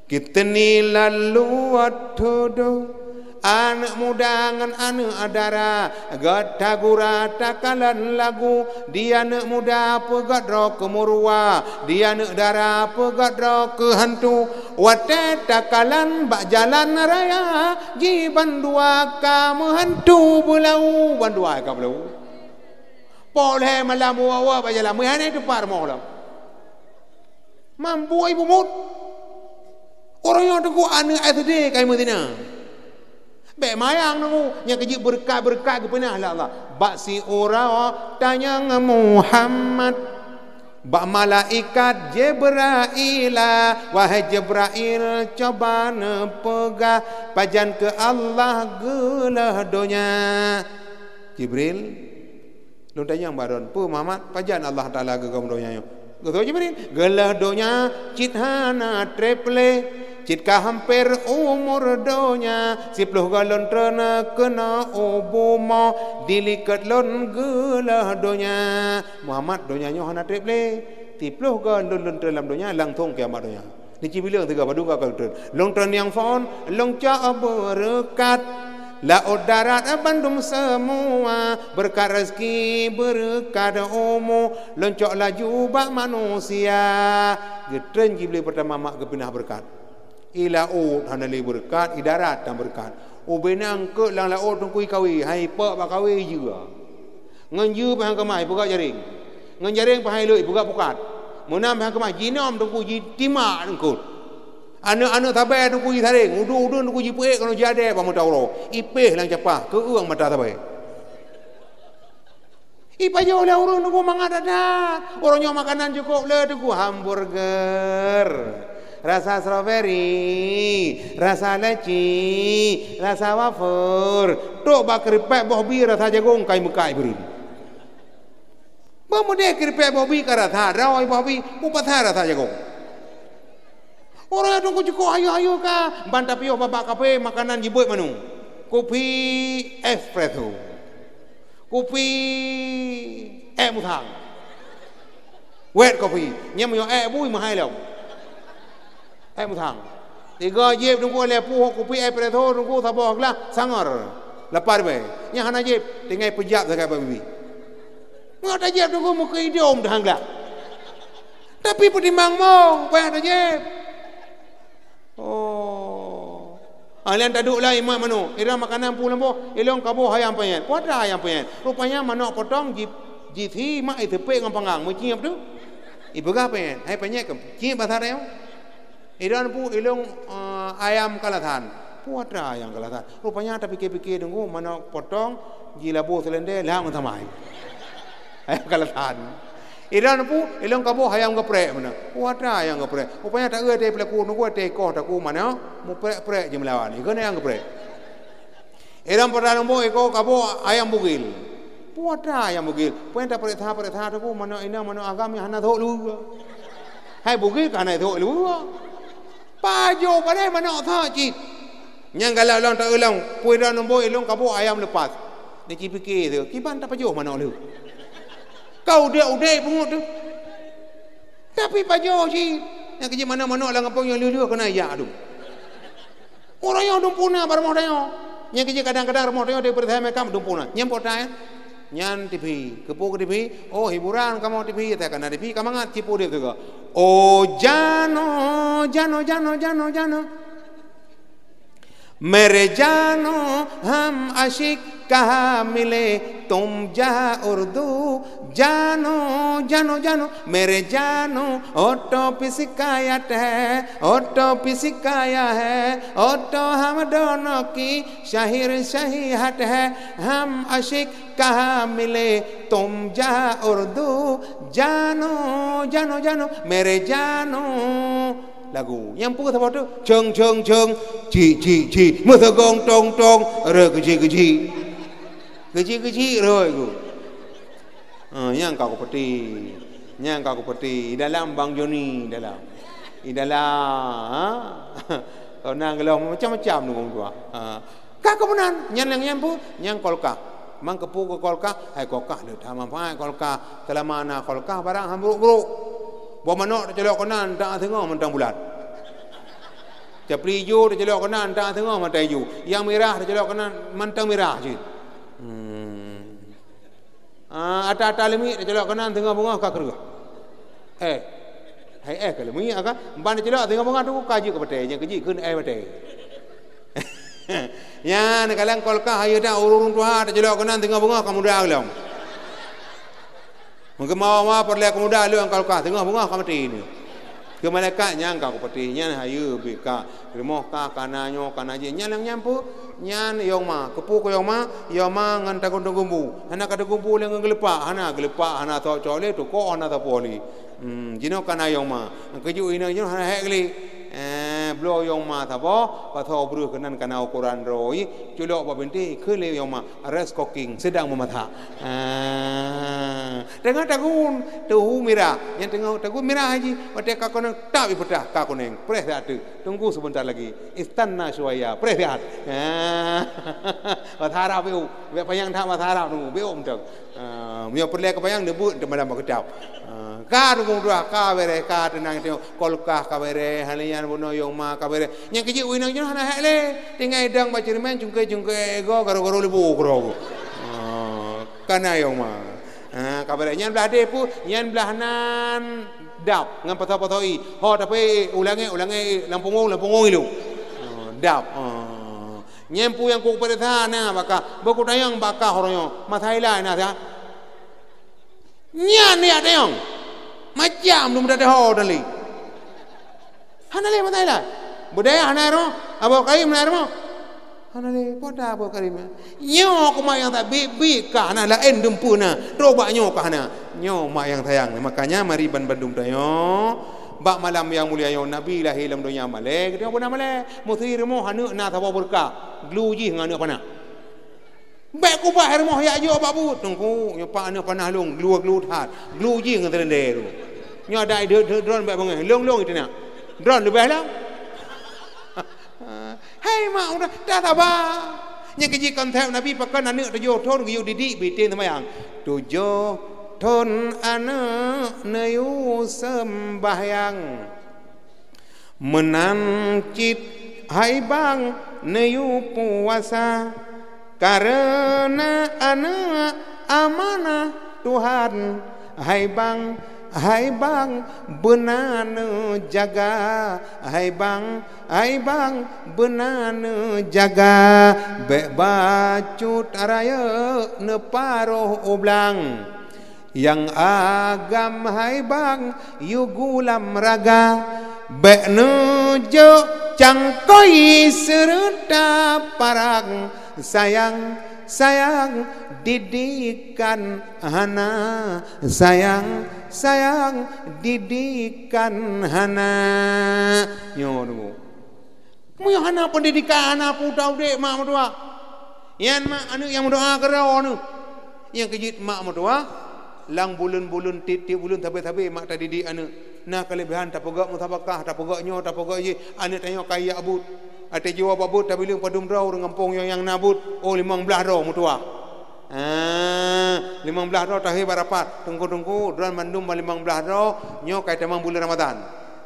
Kiteuni lalu wathodo. Aneuk muda ngon aneuk dara, gata gura takalon lagu. Di aneuk muda peugah droe keu meuruwa, di aneuk dara peugah droe keu hantu. Watée takalon bak jalan raya, jibandua ka meuhantu beulau, bandua ka beulau. Poh lhée malam uwa-uwa bak jalan, meuhana teupat rumoh lom. Mampu ibu mut. Ureueng nyoe teungku aneuk S D ka imeutina. Bék mayang teungku, nyang keujeuet beureukat-beureukat geupeunah lé Allah. Bak siuroe tanyong Muhammad, bak malaikat Jibraila, "Wahai Jibrail, coba neupeugah, pajan keu Allah geuleuh donya?" Jibril, Lôn tanyong bak droen, "Peue Muhammad, pajan Allah Taala geugom donya nyoe?" Geutanyong Jibril, "Geuleuh donya cit hana treb lé, cit ka hamper umur donya, siploh goe lôn treun keunoe u bumoe, dilikot lôn geuleuh donya." "Muhammad, donya nyoe hana treb lé, siploh goe lôn, lôn treun lam donya, langsong kiamat donya." Neucibileung sigoe padum ka lôn treun. Lôn treun nyang phon, lôn cok beureukat. Laôt darat bandum seumua, beureukat raseuki, beureukat umu, lôn cok laju bak manusia. Geutreun Jibril peurtama mak geupeunah beureukat. I laôt hana lé beureukat, i darat tan beureukat. Ubena eungkot lam laôt teungku i kawé, hai pok bak kawé i jeue. Ngon jeue pih han keumah, ipeugöt jaréng. Ngon jaréng pih han ilot, ipeugöt pukat. Meunan pih han keumah, jinom teungku jitimak eungkot. Aneuk-aneuk sabe teungku jisaréng, udeueng-udeueng teungku jipeuék keunoe jadée bak mata uroe. Ipéh lam capah, keu-ueng mata sabe. Ipajoh lé ureueng teungku mangat that-that. Ureueng nyoe makanan cukôp le teungku, hamburger. Rasa strawberry, rasa leci, rasa wafer, trok bak keuripek boh bi rasa jagong kai meukai beureun. Beumudeh keuripek boh bi ka rasa, droe boh bi, mupasai rasa jagong. Ureueng teungku cukôp hayeu-hayeu ka, ban tapiôh babah kafe makanan jibeuet manu. Kupi espresso. Kupi ék musang. Wet kopi. Nyan meunyoe ék bui meuhai lom. Ék musang. Tiga jieb Teungku, lhèe puih kupi air preso Teungku, saboh glah, sangor. Lapar bèe. Nyang hana jieb, tinggai peujab sagai bak bibi. Ngon tajieb Teungku, meukeue idom deuh glah. Tapi peutimang mong, payah tajieb. Oh. Ah, lheuh taduek lom imat manok. Ira makanan pu lom boh, ilong kaboh ayam penyet. Peue atra ayam penyet? Rupanya manok potong ji, jisi mak iteupek ngon panggang. Meuciep tu. Ipeugah penyet. Hai penyet keu ciep basa tanyoe. Idong pu ilong, eh, ayam kalasan. Peue atra ayam kalasan? Rupanya tapike-pike Teungku, manok potong, jilaboh seulendeh, lam meutamai. Ayam kalasan. Idong pu ilong kaboh ayam geuprek meunan. Peue atra ayam geuprek? Rupanya taeu teuh peulaku Teungku, teuh ikoh taku manok, muprek-prek jimeulawan. Ikheun ayam geuprek. Idong pada leumbot ikoh kaboh ayam bugil. Peue atra ayam bugil? Peue nyang tapeuriksa-peuriksa Teungku, manok inong, manok agam nyang hana sôk lue. Hai bugil ka hana sôk lue. Pajoh padahai manok sôk cit. Nyang galak lôn taeu lôn, peue idong leumbot ilong kaboh ayam leupas. Neucipike tu, kiban tapajoh manok lue. Ka udép-udép pungut tu. Tapi pajoh cit. Nyang keuji manok-manok lam gampông nyang lue-lue keunan jak tu. Ureueng nyoe dum puna bak rumoh tanyoe. Nyang keuji kadang-kadang rumoh tanyoe dipeureusaha makam dum puna. Nyan peue atra, eh? Nyan T V. Keupeue keu T V? Oh, hiburan kamoe T V, ata kana T V ka mangat cit udép teuga. Oh, jano, jano, jano, jano, jano. मेरे जानो हम आशिक कहाँ मिले तुम जहाँ उर्दू जानो जानो जानो मेरे जानो ऑटो पे शिकायत है ऑटो पे शिकायत है ऑटो हम दोनों की शहर सही हट है हम आशिक कहाँ मिले तुम जहाँ उर्दू जानो जानो जानो मेरे जानो Lagu. Nyang peue saboh tu? Cong, cong, cong. Cik, cik, cik. Meuseugong tong, tong. Re keuji, keuji. Keuji, keuji, re ku. Ha, nyang ka kupeuti. Nyang ka kupeuti. Di dalam Bang Joni dalam. Di dalam, ha? Kau na geulong macam-macam tu orang tua. Ha. Ka keuh meunan, nyan nyang nyan peue? Nyan kolkah. Mang keupeue keu kolkah? Hai kolkah le that manfaat kolkah. Teulama na kolkah barang han brok-brok. Boh manok teucelok keunan tak teungoh mantong bulat. Capli ijo teucelok keunan tak teungoh mantong ijo. Nyang mirah teucelok keunan mantong mirah cit. Hmm. Ah, ata-ata leumiek teucelok keunan teungoh beungoh ka kreueh. Eh. Hai eh ka leumiek ka. Ban teucelok teungoh beungoh tu ka jeuet keu batèe, nyang keuji kheun eh batèe. Nyan kalon kolkah ayeue dak ureueng tuha teucelok keunan teungoh beungoh ka muda lom. Meukeumau-mau peureulèe keu muda lôn kolkah teungoh beungoh ka maté ni. Keu malaikat nyang ka kupeuti nyan hayeue bit ka. Rumoh ka kana nyoe kana jih nyan nyang nyan peue? Nyan yong ma. Keupeue keu yong ma? Yong ma ngon tagumbu-tagumbu. Hana ka tagumbu lé ngon geulepak, hana geulepak, hana cok-cok lé, tukoh hana sapeue lé. Hmm, jinoe kana yong ma. Keujeuet inong jinoe hana hék lé. Eh, bloe yong ma saboh, pasoe breuh keunan kana ukoran droe, culok bak bintéh, kheun lé yong ma. Rice cooking, sedang memasak. Ah, teungoh tagun, teuhu mirah. Nyang teungoh tagun mirah jih, watèe ka kuneng, tap ipeutah, ka kuneng. Preh siat teuk. Tunggu sebentar lagi. Istanna syuwaya. Preh siat. Ah. Bahasa Arab beu. Bèk panyang that bahasa Arab tu. Beu mantong. Ah, meunyoe peureulèe keu panyang, neubeuet teumalam bak kitab. Ah, ka tunggu dua, ka bereh, ka teunang tengok. Kolkah ka bereh, hana nyan bunoe yong ma ka bereh. Nyang keujeuet inong jinoe hana hék lé. Tinggai dong bak ceureumen, cungke-cungke ego, garo-garo leubô keudroe. Ah, kana yong ma. Ah, ka bereh. Nyan blah deh peue? Nyan blah nan dap ngon pasoe-pasoe ie. Ho tapi ulangi, ulangi lam punggung, lam punggung ilu. Ah, dap. Ah. Nyan peue nyang kupeuriksa na baka. Beukutanyong baka uroe nyoe. Masa ilai na sa. Nyan jak tanyong. Macam dum dah ho dan lé. Hana lé mata ilai. Budaya hana ro. Abah Karim hana ro. Hana lé poda Abah Karim. Nyoe kumat nyang tak bit-bit ka hana laén dumpeue na. Droe bak nyoe ka hana. Nyoe mak nyang sayang. Makanya mari ban bandum tanyoe. Bak malam nyang mulia nyoe Nabi lahé lam donya malèe. Kita pun malèe. Musti rumoh aneuk na saboh beureukat. Glu jih ngon aneuk panah. Bèk kubah rumoh jak jok bak buet. Teungku, nyoe pat aneuk panah lôn, glue-glue that. Glue jih ngon seulendè tu. Nyoe ada ideuet-deuet droen bèk beungèh. Lôn-lôn iteunak. Droen leubeh lom. Hai mak udah, dah saba. Nyang keujih konsep Nabi pakon aneuk tujoh thon geuyue didik beuitem seumayang. Tujoh thon aneuk neuyue seumbahyang. Meunan cit hai bang neuyue puasa, kareuna aneuëk amanah Tuhan. Hai bang, hai bang, beuna neujaga. Hai bang, hai bang, beuna neujaga. Bék bacut rayeuk neuparoh u blang. Nyang agam hai bang yue gulam raga, bék neujok cangkôi seureuta parang. Sayang, sayang, didikan hana. Sayang, sayang, didikan hana. Nyoe dulu. Meunyoe hana peundidikan, hana peue udeb mak meutuah. Nyan mak aneuëk nyang meudoa keudroe neuh. Nyang keujeuet mak meutuah, lam buleuen-buleuen, tieb-tieb buleuen sabe-sabe mak tadidik aneuëk. Na keuleubehan tapeugét musabakah, tapeugét nyoe, tapeugét jih, aneuëk tanyoe ka ijak buet. Watée jiwoe bak buet tabileueng padum droe ureuëng gampông nyoe nyang na buet, oh, limong blaih droe meutuah. Ah, limong blaih droe tahe bak rapat, teungku-teungku, droe mandum bak limong blaih droe, nyoe ka itamong buleuen Ramadhan.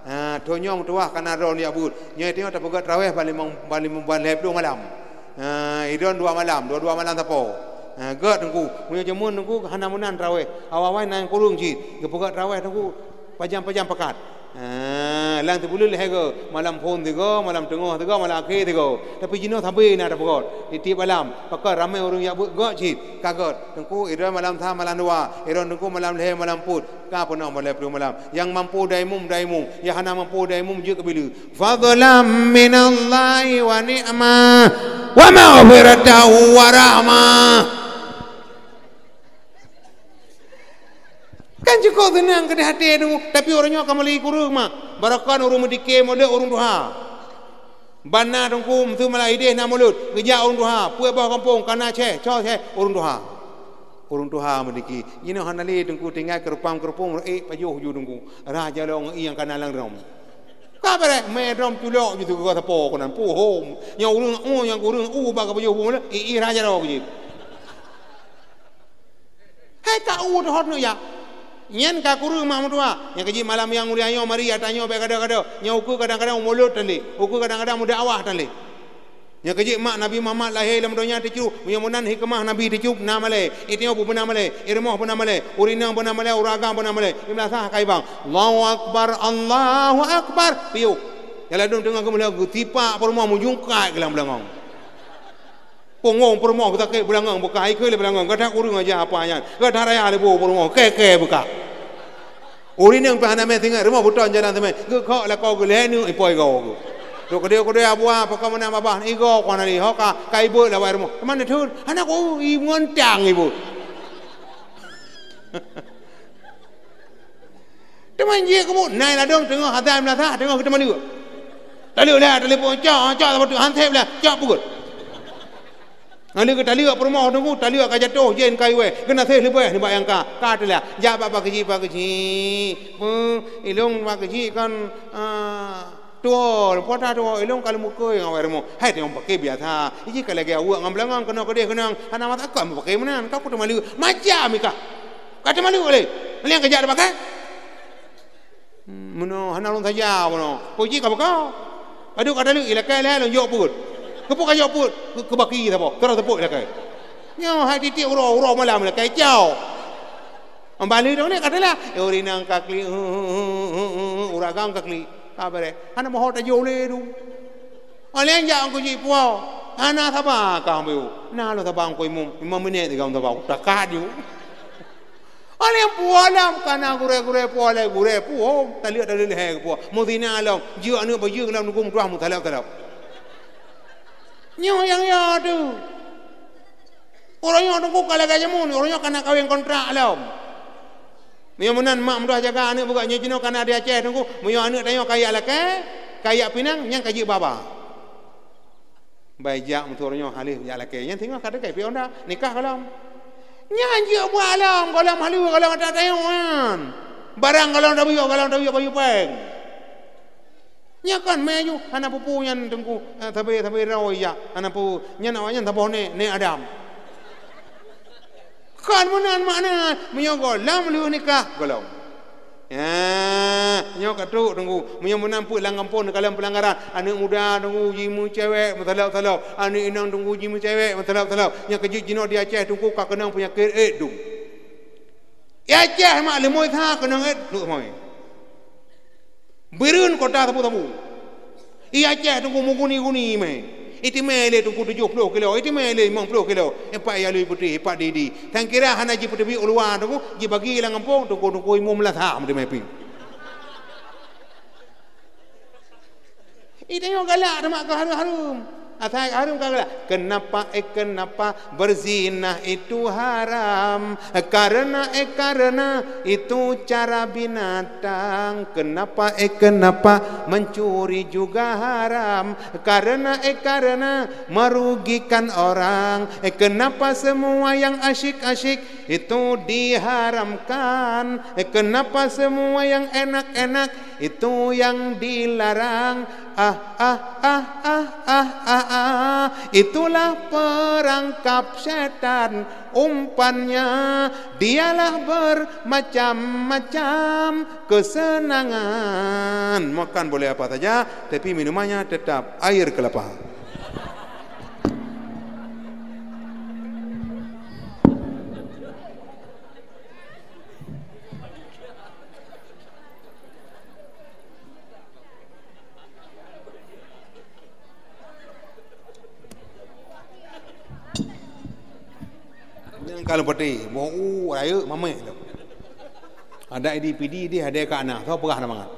Ah, thon nyoe meutuah kana droe jak buet. Nyoe tanyoe tapeugét taraweh bak limong, bak limong, bak lhée ploh malam. Ah, idon dua malam, dua-dua malam sapo. Ah, gét teungku, meunyoe jameun teungku hana meunan taraweh. Awai-awai na nyang kureueng cit, geupeugét taraweh teungku pajam-pajam pakat. Ah, lam sibuleuen lhée go, malam phon sigo, malam teungoh sigo, malam akhé sigo. Tapi jinoe sabe na tapeugét. Di tieb malam, pakon ramé ureuëng jak buet gét cit, ka gét. Teungku, idon malam sa, malam dua, idon teungku malam lhée, malam peuet, ka peunoh malam peuet malam. Nyang mampu daimum, daimum. Nyang hana mampu daimum, jeuet keu bileue. Fadlan minallahi wa ni'mah, wa maghfiratan wa rahmah. Kan cukôp seunang keu di até tu, tapi ureuëng nyoe ka meuli kureueng mak. Barokon ureuëng meudike mulod ureuëng tuha. Ban na teungku, meuseu malam ideh na mulod, geujak ureuëng tuha, peuet boh gampông, kana ceh, cok ceh, ureuëng tuha. Ureuëng tuha meudike. Jinoe hana lé teungku, tinggai keurupang-keurupung, ék pajoh ju teungku. Rhah jaroe ngon ié nyang kana lam drom. Ka beureh, mé drom culok ju teungku sapo keunan, puhom. Nyang ureuëng, oh, nyang ureuëng, uh, bak ka pajoh bu, ié rhah jaroe jih. Hai ka u teuhot neuk ya. Nyan ka kureueng mak meutuah. Nyang keujeuet malam nyang mulia nyoe mari ata nyoe bék gado-gado. Nyang ukeue kadang-kadang mulod tan lé. Ukeue kadang-kadang meudakwah tan lé. Nyang keujeuet mak Nabi Muhammad lahé lam donya teucôb. Meunyoe meunan hikmah Nabi teucôb na malée. Itanyoe pun beuna malée. Irumoh beuna malée. Ureuëng inong beuna malée. Ureuëng agam beuna malée. Imeulasah kai bang. Allahu Akbar, Allahu Akbar. Piôh. Nyang ladôm teungoh geumeulakée geusipak peurumoh meujungkai keu lam beulangong. Punggong peurumoh beusakét beulangong beukah, ikheue lé beulangong, gata kureueng aja apa nyan. Gata raya lé boh peurumoh, kée-kée beukah. Ureuëng inong pih hana mé singoh, rumoh beuton jalan teumé. Geukhok lakoe geulhée neuk ipoi goe geuh. Trok keudeh-keudeh abuah, pakon meunan babah, igoe kon hana lé, ho ka, ka ibeuet lawai rumoh. Teuma neutheun, hana ku, i ngon tang ibeuet. Teuma jih keubu nai ladôm teungoh hatai meulasah, teungoh geuteumanyong. Taleuek lé, taleuek pun cok, cok saboh teuk han sép lé, cok peugot. Ngon lheueh geutaleuek peurumoh teungku, taleuek ka jatoh jén ka iwée, geunaséh leubeh nibak nyang ka, ka teulah. Jak bak Pak Keuchik, Pak Keuchik. Peu, ilong Pak Keuchik kan, ah, tuwo, puasa tuwo, ilong ka leumeukeu ngon awai rumoh. Hai teungoh paké biasa. Iji ka lagée aweuek ngon beulangong keunoe keudeh keunong, hana masa kon paké meunan, ka kuteumanyong. Macam ikah. Ka teumanyong lé. Meuliang ka jak teupakai. Hmm, meunoe hana lôn saja meunoe. Puji ka beuka. Aduh ka taleuek ilakée lé lôn jok peuet. Keupeue ka jok peuet? Keu, keu baki saboh. Terus teupeue ilakée. Nyoe hai titik uroe, uroe malam ilakée cau. Ambali dong ni kata lah. Eh, ureuëng inong ka klik, ureuëng agam ka klik. Ka beureh. Hana moho tajok lé tu. Aleng jak Teungku Cik puwoe. Hana saba ka ambiu. Na lôn saba Teungku Imum. Lima minit tiga saba. Takat ju. Aleng puwoe lom kana gurée-gurée puwoe lé gurée puwoe. Taleuek-taleuek lé hai puwoe. Muzina lom. Jeuet aneuk bajeueng lom nunggu meutuah meutalab-talab. Nyoe nyang ya tu. Ureuëng nyoe teungku ka lagée jameun, ureuëng nyoe kana kawén kontrak lom. Meunyoe meunan mak meudoh jaga aneuk beugat nyoe jinoe kana di Aceh teungku, meunyoe aneuk tanyoe kaya lakée, kaya pinang, nyang ka jeuet baba. Bai jak meuturoe nyoe haleh jak lakée. Nyan singoh ka teukai piôh unda, nikah gohlom. Nyan jeuet buet lom, gohlom haleue, gohlom ata tanyoe nyan. Barang gohlom tabiôh, gohlom tabiôh bayeue péng. Nyan kon mé ju, hana peue-peue nyan teungku, eh, sabe-sabe rawa ijak, hana peue. Nyan awaknyan saboh nèk, nèk Adam. Kon meunan makna, meunyoe gohlom lheueh nikah, gohlom. Ya, nyoe ka trok Teungku. Meunyoe meunan peuet lam gampông neukalon peulanggaran, aneuk muda Teungku jimeucewek meusalop-salop, aneuk inong Teungku jimeucewek meusalop-salop. Nyang keujeuet jinoe di Aceh Teungku ka keunong peunyakét AIDS dum. Di Aceh mak leumoi sa keunong AIDS dum moi. Bireuen kota sabu-sabu. I Aceh Teungku meuguni-guni mé. Itimé lé Teungku tujoh ploh kilo, itimé lé limong ploh kilo. Empat ya lui putéh, empat didi. Sang kira hana jipeuteubiet u luwa Teungku, jibagi lam gampông Teungku, Teungku imum meulasa meutimé pi. Itanyoe galak teuma ka hareuem-hareuem. Asai hareuem ka galak. Kenapa, eh, kenapa berzinah itu haram? Karena, eh, karena itu cara binatang. Kenapa, eh, kenapa mencuri juga haram? Karena, eh, karena merugikan orang. Eh, kenapa semua yang asyik-asyik itu diharamkan? Eh, kenapa semua yang enak-enak itu yang dilarang? Ah, ah, ah, ah, ah, ah, ah. Itulah perangkap setan, umpannya dialah bermacam-macam kesenangan. Makan boleh apa saja, tapi minumannya tetap air kelapa. Nyang ka lôn peuteh, boh u rayeuk mameh lom. Ada idi pidi deh, ada ka na, soe peugah na mangat.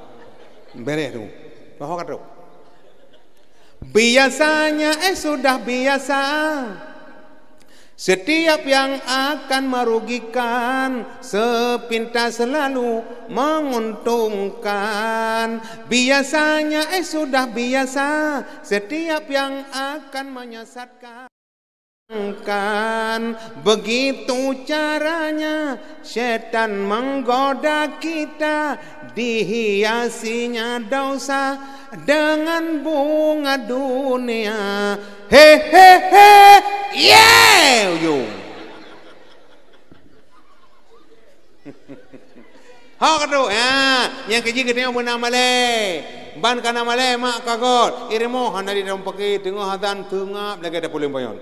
Beres tu. Bahwa ka trok. Biasanya, eh, sudah biasa. Setiap yang akan merugikan, sepintas selalu menguntungkan. Biasanya, eh, sudah biasa. Setiap yang akan menyesatkan. Kan begitu caranya setan menggoda kita, dihiasinya dosa dengan bunga dunia. He, he, he, ye, ujung. Hok ka trok, ya, nyang keujeuet geutanyoe beuna malée. Ban ka na malée mak ka göt, i rumoh hana di dalam pake, teungoh azan seungab lagée tapeuleuen bayon.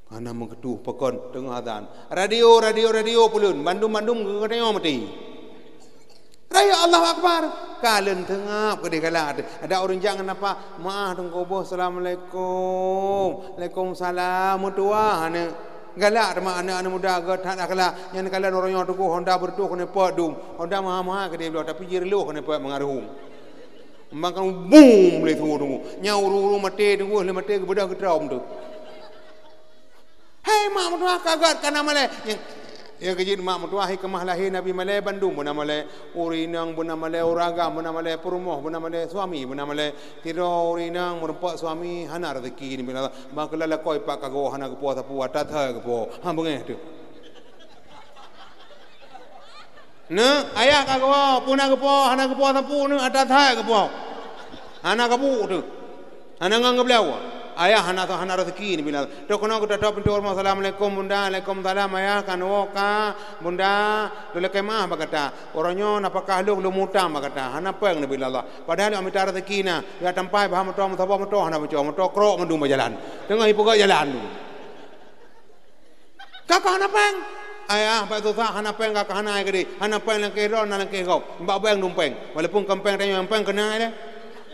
Hana meugeutôh pakon teungoh azan. Radio, radio, radio peuleuen, bandum-bandum geutanyoe meuti. Rayeuk Allahu Akbar, ka lheueh seungab keudeh galak. Ada ureuëng jak ngon apa? Maah teungku boh, assalamualaikum. Waalaikumsalam, meutuwah aneuk. Galak teuma aneuk-aneuk muda gét that akhlak. Nyan kalon uroe nyoe tuku honda beureutôh keuneuk peuet dum. Honda meuha-meuha keudeh bloe, tapi jireulôh keuneuk peuet meungareuhom. Maka bum lé tuwoe tuku. Nyan ureuëng-ureuëng maté tuku, lé maté geubeudôh geutrom tu. Hai mak meutuwah ka gét ka na malée. Nyang, nyang keujeuet mak meutuwah, hai keumah lahé Nabi malée, bandum beuna malée. Ureuëng inong beuna malée, ureuëng agam beuna malée, peurumoh beuna malée, suami beuna malée. Sidroe ureuëng inong meurumpok suami hana rezeki nibak Allah. Maka lalakôi pat kagoe hana geupo sapeue, ata thai geupo. Ha beungéh teuh. Neuk, ayah kagoe, peue na geupo, hana geupo sapeue neuk, ata thai geupo. Hana gabuk teuh. Hana ngon geubloe. Ayah hana, hana rezeki nibak Allah. Trok keunoe geutatôp pintoe rumoh, assalamualaikum bunda, waalaikumsalam ayah, ka neuwoe ka bunda, lôn lakée meu'ah bak gata. Uroe nyoe nafakah lôn, lôn mutang bak gata. Hana péng nibak Allah. Padahal lôn mita rezeki na, ya tampai bah moto, meusaboh moto hana boco, moto krok mandum bak jalan. Teungoh ipeugöt jalan tu. Kakak hana péng. Ayah, bak susah hana péng kakak hana ai keudeh. Hana péng lam keuh droe, na lam keuh gob. Bak bank dum péng. Walaupun kon péng tanyoe nyang péng keunan lé.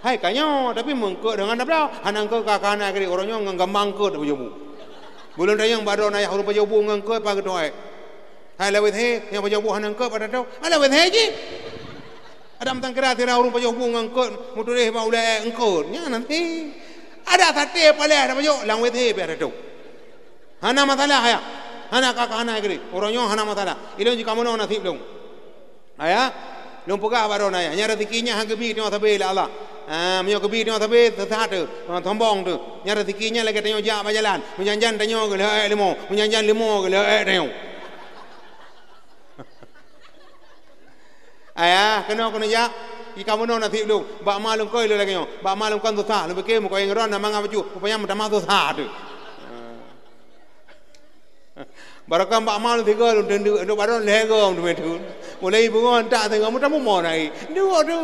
Hai ka nyoe, tapi meungkot deungon tabloe. Hana eungkot kakak hana ai keudeh. Uroe nyoe ngon gampang eungkot bak jabu. Buleuen tanyong bak droe ayah ureuëng pajoh bu ngon eungkot pat geutoh ék. Hai lawét hé, nyang pajoh bu hana eungkot pat geutoh. Hai lawét hé jih. Adam tangkira sira ureuëng pajoh bu ngon eungkot, meutuléh bak ulée ék eungkot. Nyan nanti. Ada saté paléh ada pajoh, lam wét hé pih ada tu. Hana masalah ya. Hana ka, ka hana keudeh. Uroe nyoe hana masalah. Ilôn jikamono naseb lôn. Aya, lôn peugah bak droeneuh aya, nyan rezeki nyan han geubi tanyoe sabe lé Allah. Ha, meunyoe geubi tanyoe sabe, sesat teuh, sombong teuh. Nyan rezeki nyan lagée tanyoe jak bak jalan. Meujanjan tanyoe geuleuek leumo, meujanjan leumo geuleuek tanyoe. Aya, keunoe keuneuk jak, jikamono naseb lôn. Bak ma lôn koi lôn lagée nyoe. Bak ma lôn kon susah, lôn pike meukoe ngon droe na mangat bacut, rupanya meutamah susah teuh. Barokon bak ma lôn tiga lôn teundeuk, duek baron lhèe goe teumé tu. Mulai bungon tak tengok muta mumo nai. Duek tu.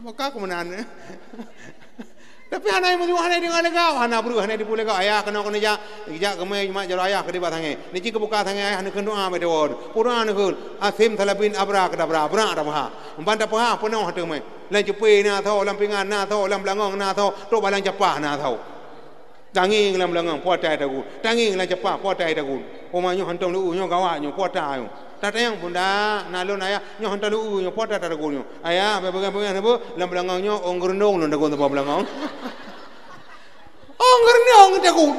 Maka aku meunan. Tapi hana meutuah, hana deungoe lagak, hana breuh, hana dipu lagak. Ayah keunoe keuneuk jak, jak keumè mat jaroe ayah keu dibat sangè. Ni cit keubuka sangè ayah neukheun doa bak dewan. Doa neukheun, Asim Salabin abra keudabra, bra dah paha. Umpan dah paha peunoh teumé. Lam cupé na tho, lam pingan na tho, lam beulangong na tho, trok bak lam capah na tho. Tangieng lam beulangong, peue ata tagun. Tangieng lam capah, peue ata tagun. Oma nyoe hantom leu nyoe gawat nyoe, peue ata nyoe. Tatanyong, "Bunda, na lôn ayah, nyoe hantom leu nyoe, peue ata tagun nyoe?" "Ayah, bèk peugah-peugah na beuh, lam beulangong nyoe ôn geureunong lôn tagun teuma beulangong." Ôn geureunong tagun.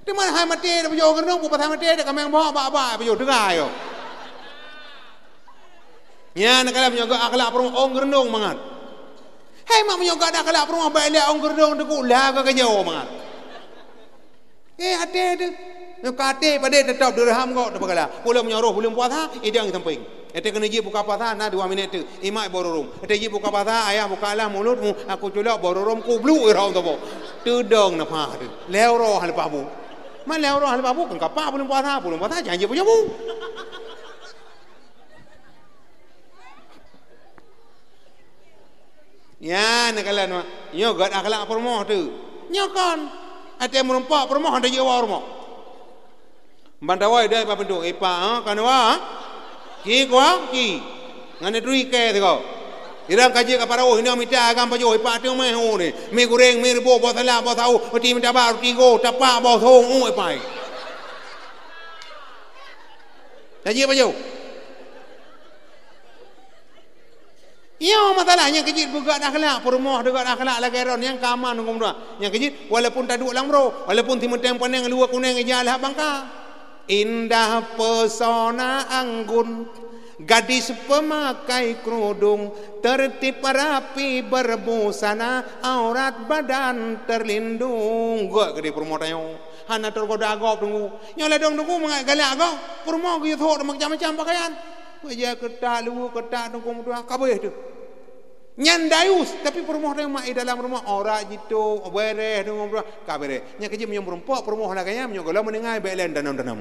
Teuma hai maté dah pajoh ôn geureunong, peue pasai maté dah kaméng boh bak-bak pajoh teuga nyoe. Nyan keuh meunyoe gèt akhlak peurumoh ôn geureunong mangat. Hai mak, meunyoe gèt akhlak peurumoh bèk lé ôn geureunong teuk lah geukeujok mangat. Eh, até teuh. Nyoe ka até padé teutap dirham kok teupeugala. Pula meunyoe roh buleuen puasa, idang sampéng. Até keuneuk jeuet buka puasa na dua minèt teuh. Imak iboh rurung. Até jeuet buka puasa, ayah buka lah mulutmu, aku culok boh rurung kubluk irong tobo. Teudong neupah teuh. Lhèe uroe leupah bu. Man lhèe uroe leupah bu kan kapah buleuen puasa, buleuen puasa janji punya bu. Nyan neukalon, nyoe gèt akhlak peurumoh teuh. Nyoe kon. Até meurumpok peurumoh hana jiwoe rumoh. Ban tawai dai bak pintoe, "Ipak, ha, ka neuwoe, ha? Ki kuah, ki." Ngon neuturi kèe sigoe. Irang ka jeuet ka parôh, hinoe mita agam pajoh, ipak teumèh hu ni. Mi goreng, mi reubôh, boh salak, boh saôh, roti mita bak, roti goh, tapak, boh song, u ipai. Ka jeuet pajoh. Nyoe masalah nyang keujeuet beugèt akhlak, peurumoh deugèt akhlak lagèe droe nyang ka aman huköm dua. Nyang keujeuet walaupun taduek lam uroe, walaupun simeuteng paneng luwa kuneng ija lhah bangka. Indah pesona anggun, gadis pemakai kerudung, tertib rapi berbusana, aurat badan terlindung. Gèt keudéh peurumoh tanyoe. Hana teugoda gob teungku. Nyoe ladôm teungku mangat galak gob. Peurumoh geuyue thok macam-macam pakaian. Meujak keutak, luweue keutak, teungku meutuah, ka abéh teuh. Nyan dayus, tapi peurumoh teuh mak i dalam rumoh, aurat jitôp, bèrèh, teungku meutuah, ka bèrèh. Nyan keujeuet meunyoe meurumpok peurumoh lagèe nyan, meunyoe gohlom meuninggai, bèk lé tanom-tanom.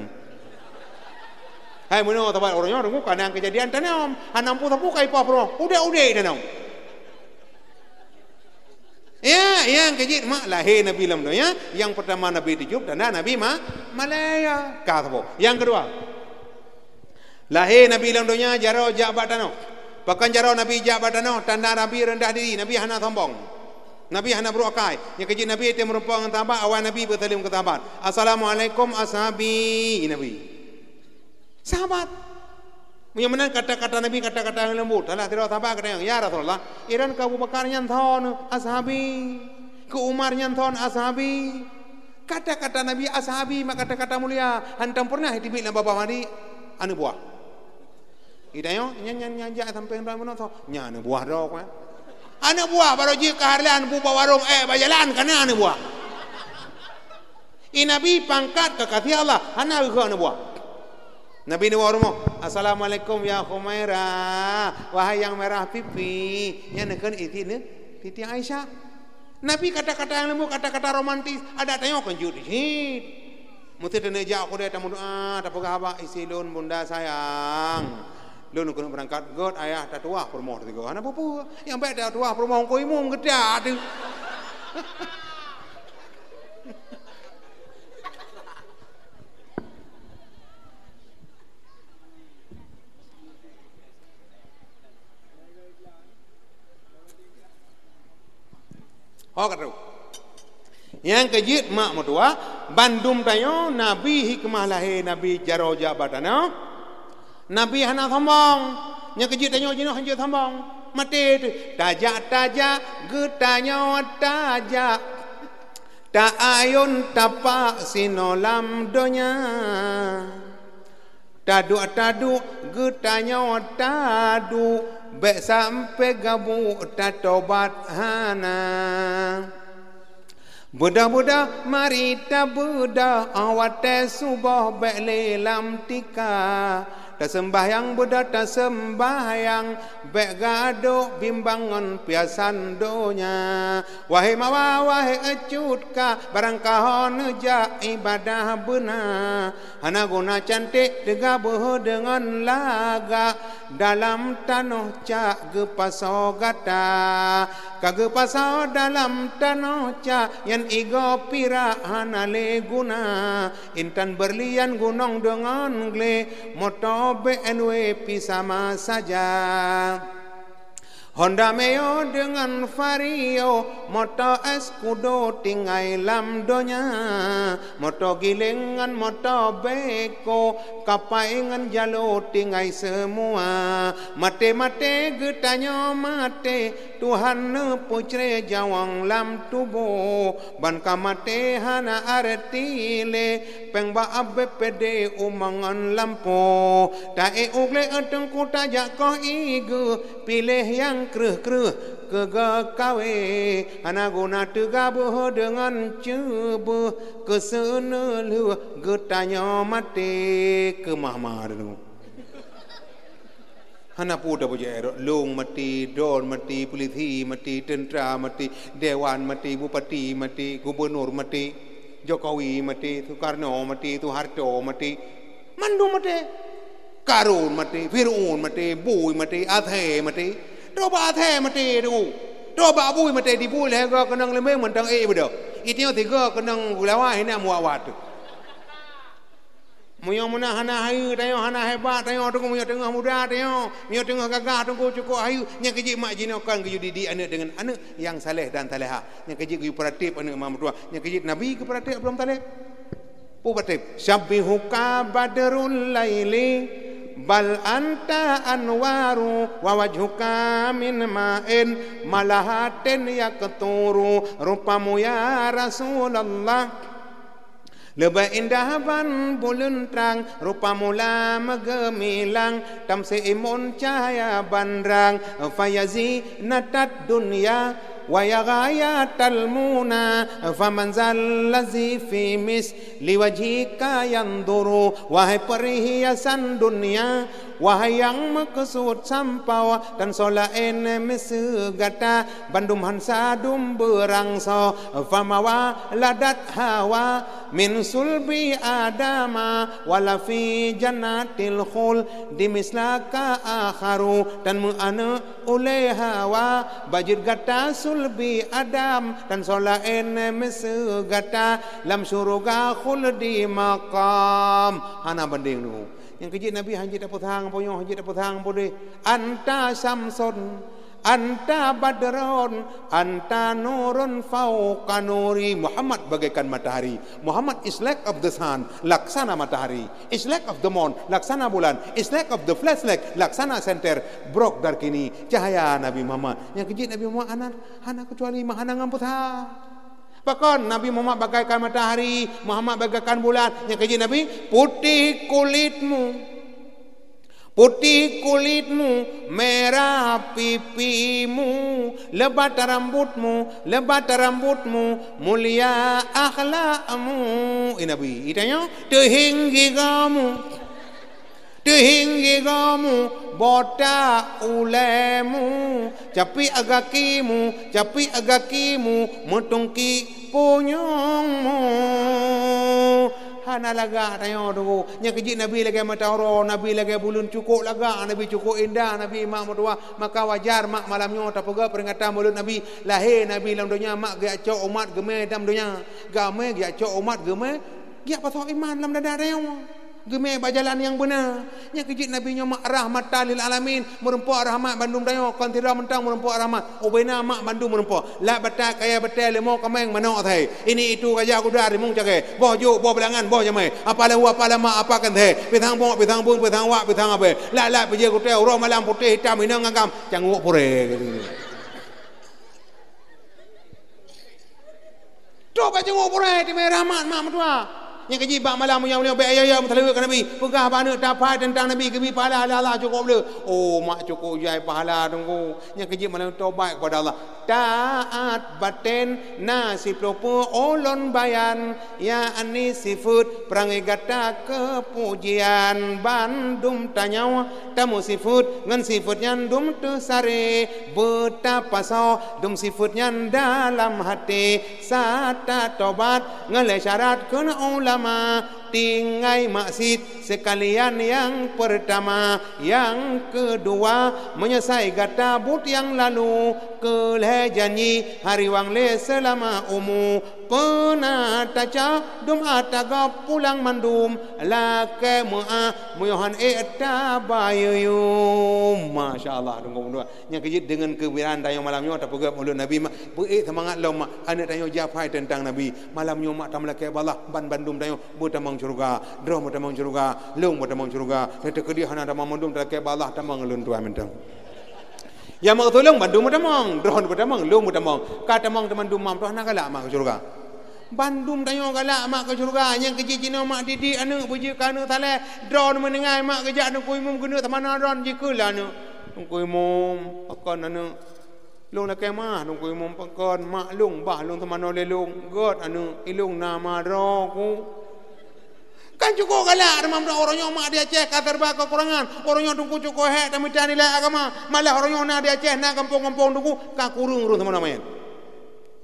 Hai, meunoe sabat uroe nyoe, teungku, kadang keujadian tanom. Hana mpu sapeue ka ipoh peurumoh, udép-udép tanom. Ya, nyang keujeuet mak lahé Nabi lam donya, nyang peurtama Nabi tujôb tanda Nabi ma-, malèe, ka saboh. Nyang keudua, lahé Nabi lam donya jaroe jak bak tanoh. Pakon jaroe Nabi jak bak tanoh, tanda Nabi reundah diri, Nabi hana sombong. Nabi hana brôk akai. Nyang keujeuet Nabi teuh meurumpok ngon sahabat, awai Nabi beusaleuem keu sahabat. "Assalamualaikum ashabi," Nabi. Sahabat. Meunyoe meunan kata-kata Nabi, kata-kata nyang leumbot. Salah sidroe sahabat geutanyong, "Ya Rasulullah, iran keu Abu Bakar nyan thon ashabi, keu Umar nyan thon ashabi." Kata-kata Nabi ashabi mak kata-kata mulia, hantom peureunah jiteubiet lam babah Nabi aneuk buah. Geutanyong, "Nyan, nyan, nyan jak sampéng droe meunoe thon?" "Nyan aneuk buah droe, kan." Aneuk buah barô jeuet keu hareulan bu bak warong, eh, bak jalan ka na aneuk buah. I Nabi pangkat kekasih Allah, hana geuh aneuk buah. Nabi neuwoe rumoh, "Assalamualaikum ya Khumaira, wahai nyang merah pipi." Nyan neukheun i Siti, Siti Aisyah. Nabi kata-kata nyang leumbot, kata-kata romantis, adak tanyoe kon jeuet cit. Meuseuti taneuk jak u keudè tameudoa, tapeugah haba, "Istri lôn, bunda sayang, lôn keuneuk beurangkat gèt, ayah tatuwah peurumoh teuh." Hana peue-peue. Nyang bèk tatuwah peurumoh Teungku Imum geutak teuh. Ho ka troh. Nyang keujeuet mak meutuwah, bandum tanyoe Nabi hikmah lahé Nabi jaroe jak bak tanoh. Nabi hana sombong. Nyang keujeuet tanyoe jinoe hanjeuet sombong. Maté teuh. Tajak-tajak geutanyoe tajak. Ta-ayôn tapak sinoe lam donya. Taduek-taduek geutanyoe taduek, bèk sampoe gabuk tatobat hana. Beudôh-beudôh mari tabeudôh, 'oh watèe suboh bèk lé lam tika. Taseumbahyang beudôh taseumbahyang, bék gadôh bimbang ngon piasan donya. Wahé mawa, wahé cut ka, barang ka ho neujak ibadah beuna. Hana guna canték teuga beuhe deungon lagak, dalam tanoh cak geupasoe gata. Ka geupasoe dalam tanoh cak, nyan igoe pirak hana lé guna. Intan beurlian gunong deungon glé, moto B M W pih sama saja. Honda Mio deungon Vario, moto Escudo tinggai lam donya. Moto giléng ngon moto beko, kapai ngon jalo tinggai seumua. Maté-maté geutanyoe maté, Tuhan neupeucré jawang lam tuboh. Ban ka maté hana arti lé, péng bak B P D umongan lampôh. Taék u glé teungku tajak koh igeue, piléh nyang kreueh-kreueh keu geukawé. Hana guna teuga beuhe deungon ceubeuh, keu seuneulheueh geutanyoe maté keu mahma deungoe. Hana peue tapeujeuet rot, lôn maté, droen maté, polisi maté, teuntra maté, dewan maté, bupati maté, gubunur maté, Jokowi maté, Sukarno maté, Suharto maté, mandum maté. Karun maté, Fir'aun maté, bui maté, asèe maté. Troh bak asèe maté tu. Troh bak bui maté, dibui lhèe goe keunong leumbeng mantong ék beudôh. Itanyoe sigoe keunong gulawa hina muwat-wat. Meunyoe meunan hana hayeue tanyoe, hana hebat tanyoe, teungku, meunyoe teungoh muda tanyoe, meunyoe teungoh gagah, teungku, cukôp hayeue, nyang keujeuet mak jinoe kon geuyue didik aneuk deungon aneuk nyang saleh dan salehah. Nyang keujeuet geuyue peuratéb aneuk mak meutuah. Nyang keujeuet Nabi geupeuratéb Abdul Muthalib. Peuratéb. Syabbihuka badrul laili, bal anta anwaru, wa wajhuka min ma'in, malahatin yaqturu. Rupamu ya Rasulullah leubeh indah ban buleuen trang, rupa mula meugeumeulang, tamsé imeun cahya bandrang, fayazinatad dunya wa ya ghayatal muna, faman zal lazi fi misli wajhika yanzuru. Wahai perhiasan dunia, wahai nyang meukeusut sampoe, tan soe laén miseue gata, bandum han sadum beurangsoe. Fama waladat Hawa min sulbi Adama, wala fi jannatil khuldi mislaka akharu, tan meuaneuk ulée Hawa, bak jeuet gata sulbi Adam, tan soe laén miseue gata, lam syeuruga khuldi maqam. Hana bandeng tu. Nyang keujeuet Nabi hana jeuet tapeusang, po nyoe hana jeuet tapeusang, po deh. Anta syamsun, anta badrun, anta nurun fauqa nuri. Muhammad bagaikan matahari. Muhammad is like of the sun, laksana matahari. Is like of the moon, laksana bulan. Is like of the flashlight, laksana senter. Brok darkini, cahaya Nabi Muhammad. Nyang keujeuet Nabi Muhammad hana, hana keucuali mah hana ngon peusang. Pakon Nabi Muhammad bagaikan matahari, Muhammad bagaikan bulan, nyang keujeuet Nabi, putéh kulitmu, putéh kulitmu, merah pipimu, lebat rambutmu, lebat rambutmu, mulia akhlakmu. Eh, Nabi, itanyoe, teuhing gigamu. Teuhing gigamu, botak ulemu, capiek gakimu, capiek gakimu, meutungki punyuengmu. Hana lagak tanyoe tu. Nyang keujeuet Nabi lagée mata uroe, Nabi lagée buleuen, cukôp lagak Nabi, cukôp indah Nabi, mak meutuah. Maka wajar mak malam nyoe tapeugah peuringatan Maulud Nabi. Lahé Nabi lam donya, mak geujak cok umat geumé lam donya. Geumé geujak cok umat geumé, geujak pasoe iman lam dada tanyoe. Geumé bak jalan nyang beuna. Nyang keujeuet Nabi nyoe mak rahmatan lil alamin, meurumpok rahmat bandum tanyoe, kon sidroe mantong meurumpok rahmat. Ubena mak bandum meurumpok. Lat batat, kayèe batèe, leumo kaméng, manok asai. Ini itu gajah kuda, rimueng cagée. Boh jôk, boh beulangan, boh jamai. Apa lahu, apa lamak, apa kan thèe. Pisang bok, pisang beueng, pisang wak, pisang abée. Lat-lat pijée kutéh, uroe malam putéh, itam, inong ngagam. Cangguek purée. Trok bak cangguek purée, teumé rahmat mak meutuah. Nyang keujeuet bak malam meunyoe ulée bék ayah-ayah meutaleuek keu Nabi. Peugah bak aneuk taphai teuntang Nabi, geubri pahala lé Allah cukôp le. Oh, mak cukôp jai pahala teungku. Nyang keujeuet malam tobat kepada Allah. Taat baten na siplôh peue ulôn bayan, yakni sifeuet peurangée gata keupujian. Bandum tanyoe tameusifeuet ngon sifeuet nyan dum teusaré, beutapasoe dum sifeuet nyan dalam haté, sata tobat ngon lhée syarat kheun ulama. Tinggai maksiet seukalian nyang peurtama, nyang keudua, meunyeusai gata buet nyang lalu, keu lhée janji hari wang lé seulama umu. Peuna tacok dum ata gob pulang mandum, lakée meuáh meunyoe han ék tabayeue. Masya Allah, dum gob dua. Nyang keujeuet deungon keubiran tanyoe malam nyoe tapeugah Maulud Nabi, mak, beuék seumangat lom, mak, aneuk tanyoe jiapai teuntang Nabi. Malam nyoe, mak, tameulakée bak Allah, ban bandum tanyoe beutamong syeuruga, droe beutamong syeuruga, lôn beutamong syeuruga. Nyang teukeudeh hana tamong mandum talakée bak Allah, tamong lôn tuan mantong. Ya, maksud lôn bandum beutamong, droe beutamong, lôn beutamong. Ka tamong teumandum, mak, hana galak mak keu syeuruga. Bandum tanyoe galak mak keu syeuruga, nyang keujeuet jinoe mak didik aneuk beujeuet keu aneuk saleh. Droeneuh meuninggai mak geujak Teungku Imum keuneuk teumanoe droeneuh jikheun lé aneuk. Teungku Imum, pakon aneuk? Lôn lakée meuáh Teungku Imum, pakon mak lôn bah lôn teumanoe lé lôn. Gét aneuk, ilôn na ma droe ku. Kan cukôp galak teuma uroe nyoe mak di Aceh ka serba keukurangan. Uroe nyoe teungku cukôp hék tamita nilai agama. Malah uroe nyoe na di Aceh na gampông-gampông teungku ka kureueng ureuëng sama namanya.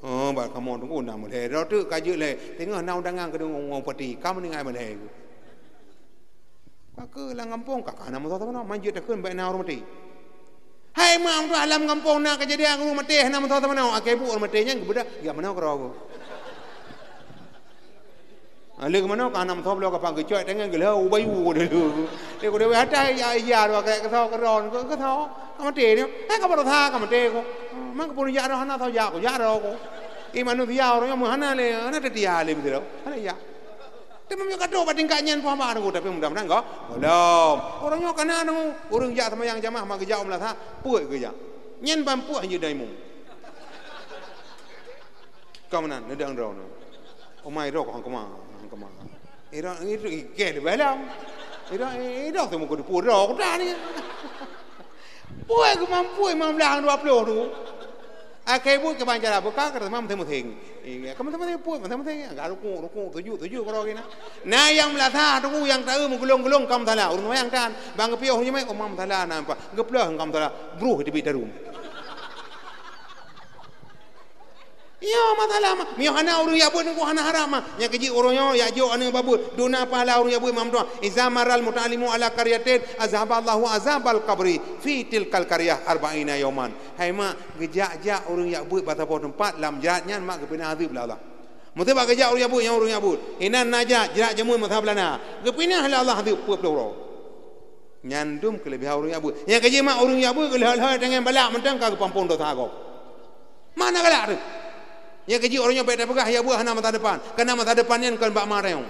Oh, bak kamoe teungku na meulhée. Droe teuk ka jeuet lé. Teungoh na undangan keu teungku ngon upati. Ka meuninggai meulhée. Ka keu lam gampông ka, ka na meusaboh sama. Man jeuet takheun bék na ureuëng maté. Hai mak, meunyoe lam gampông na keujadian ureuëng maté hana meusaboh sama, akhé buet ureuëng maté nyan geubeudôh, jak meunoe keudroe. Lé keunoe ka hana meusaboh bloe ka pang geucok tangai geulheu u bayu dulu. Lé ku dewe hatai ya, ya dua kali keusau keudroe, keusau ka maté nyoe. Hai ka baroesa ka maté ku. Mak keupeue jak droe hana tau jak ku, jak droe ku. Ih manusia ureuëng nyoe meuhana lé, hana teutia lé beutôi. Hana jak. Teuma meunyoe ka trok bak tingkat nyan, paham haba teungku, tapi mudah-mudahan enggak. Belum. Ureuëng nyoe ka na teungku, ureuëng jak seumayang jamaah mak geujak u meulasah, peuet geujak. Nyan ban peuet hana jeuet daimu. Ka meunan, neudang droe nyoe. Umai droe kong keuma, keuma. Ira itu ikeh di balam. Ira itu semua kudu pura kuda ni. Peuet geumampu lima belas dua puluh tu. Akhé buet keu bancara buka ka teuma meutheng-meutheng. Iya, ka meutheng-meutheng peuet, meutheng-meutheng. Agak rukuk, rukuk, sujud, sujud, baru kena. Na nyang meulasah tu nyang taeu meugeulong-geulong ka meusalah. Ureuëng nyang tan. Bang geupiôh nyang mai, oh, ma meusalah na apa? Geupeuleuh ka meusalah. Bruh teubiet tarum. Iya, masalah mah. Meunyoe hana ureuëng jak beuet teungku hana haram mah. Nyang keujeuet ureuëng nyoe jak jok aneuk bak beuet. Duna pahala ureuëng jak beuet mak meutuah. Iza maral muta'allimu ala qaryatin azhaballahu azabal qabri fi tilkal qaryah arba'ina yauman. Hai mak, geujak-jak ureuëng jak beuet bak saboh teumpat lam jrat nyan mak geupinah azeub lé Allah. Meusabab geujak ureuëng jak beuet nyang ureuëng jak beuet. Inan na jrat, jrat jamén masa beulana. Geupinah lé Allah azeub peuet ploh uroe. Nyan dum keuleubaihan ureuëng jak beuet. Nyang keujeuet mak ureuëng jak beuet geulhôi-lhôi tangai balak mantong ka geupampong dosa gob. Mana galak tu? Nyang keujeuet ureuëng nyoe bék tapeugah jak beuet hana masa depan. Karena masa depan nyan kon bak ma tanyoe.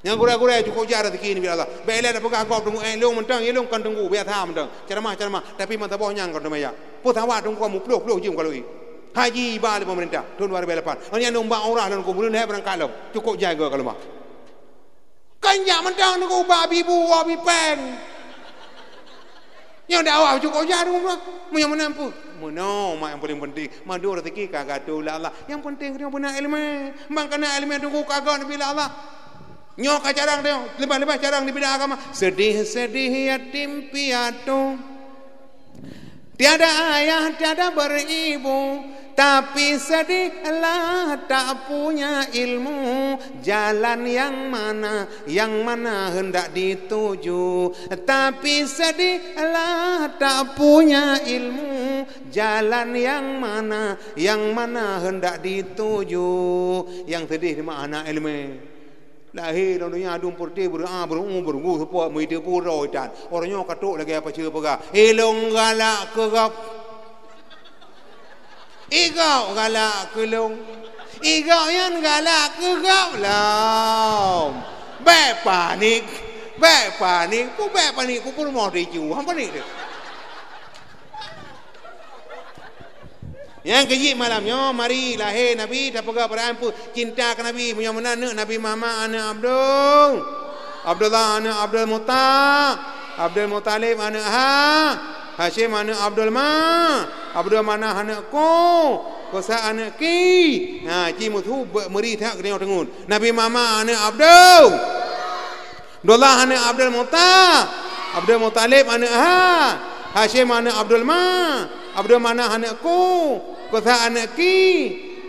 Nyang gurée-gurée cukôp jak rezeki nibak Allah. Bék ilée tapeugah gob teungku, eh, lôn mantong, ya lôn kon teungku, biasa mantong. Ceramah-ceramah, tapi masa boh nyang kon teuma jak. Peusawat teungku muploh-ploh jeuem ka lheueh. Haji ba lé pemerintah, tahun dua ribu lapan. Nyan lôn bak umrah lôn teungku, buleuen lhée beurangkat lom. Cukôp jai goe ka lôn bak. Kan jak mantong teungku bak abi bu, abi péng. Nyoe dakwah cukôp jak teungku. Meunyoe meunan peuet. Meunoe mak nyang paléng penting. Mandum rezeki ka geuatô lé Allah. Nyang penting keunoe beuna iéleumé. Ban kana iéleumé teungku ka gét nibak Allah. Nyoe ka carông teungku. Leubeh-leubeh carông nibak agama. Sedih-sedih yatim piatu. Tiada ayah, tiada beribu, tapi sedihlah tak punya ilmu, jalan yang mana, yang mana hendak dituju. Tapi sedihlah tak punya ilmu, jalan yang mana, yang mana hendak dituju. Nyang sedih teuma hana iéleumé. Lahé lam donya dum peureute beureue beureue beureue seupôt meuideue pura itan. Ureuëng nyoe ka trok lagée apa ceue peugah, "Ilong galak keu gob." Igok galak keu lôn. Igok nyan galak keu gob lom. Bék panik. Bék panik. Ku bék panik. Ku peurumoh ticu. Han panik deh. Nyang keujeuet malam nyoe, mari lahé Nabi, tapeugah peurayaan peue cinta keu Nabi. Meunyoe meunan aneuk Nabi Muhammad, aneuk Abdul, Abdullah, aneuk Abdul Muta-, Abdul Muthalib, aneuk Ha-, Hasyim aneuëk Abdul Ma, Abdul Manaf aneuëk Ku, Kusa aneuëk Ki. Ha, ci meusu be-, meuri that geutanyoe teungeut. Nabi Muhammad aneuëk Abdul. Abdullah aneuëk Abdul Muta-, Abdul Muthalib aneuëk Ha, Hasyim aneuëk Abdul Ma, Abdul Manaf aneuëk Ku, Kusa aneuëk Ki,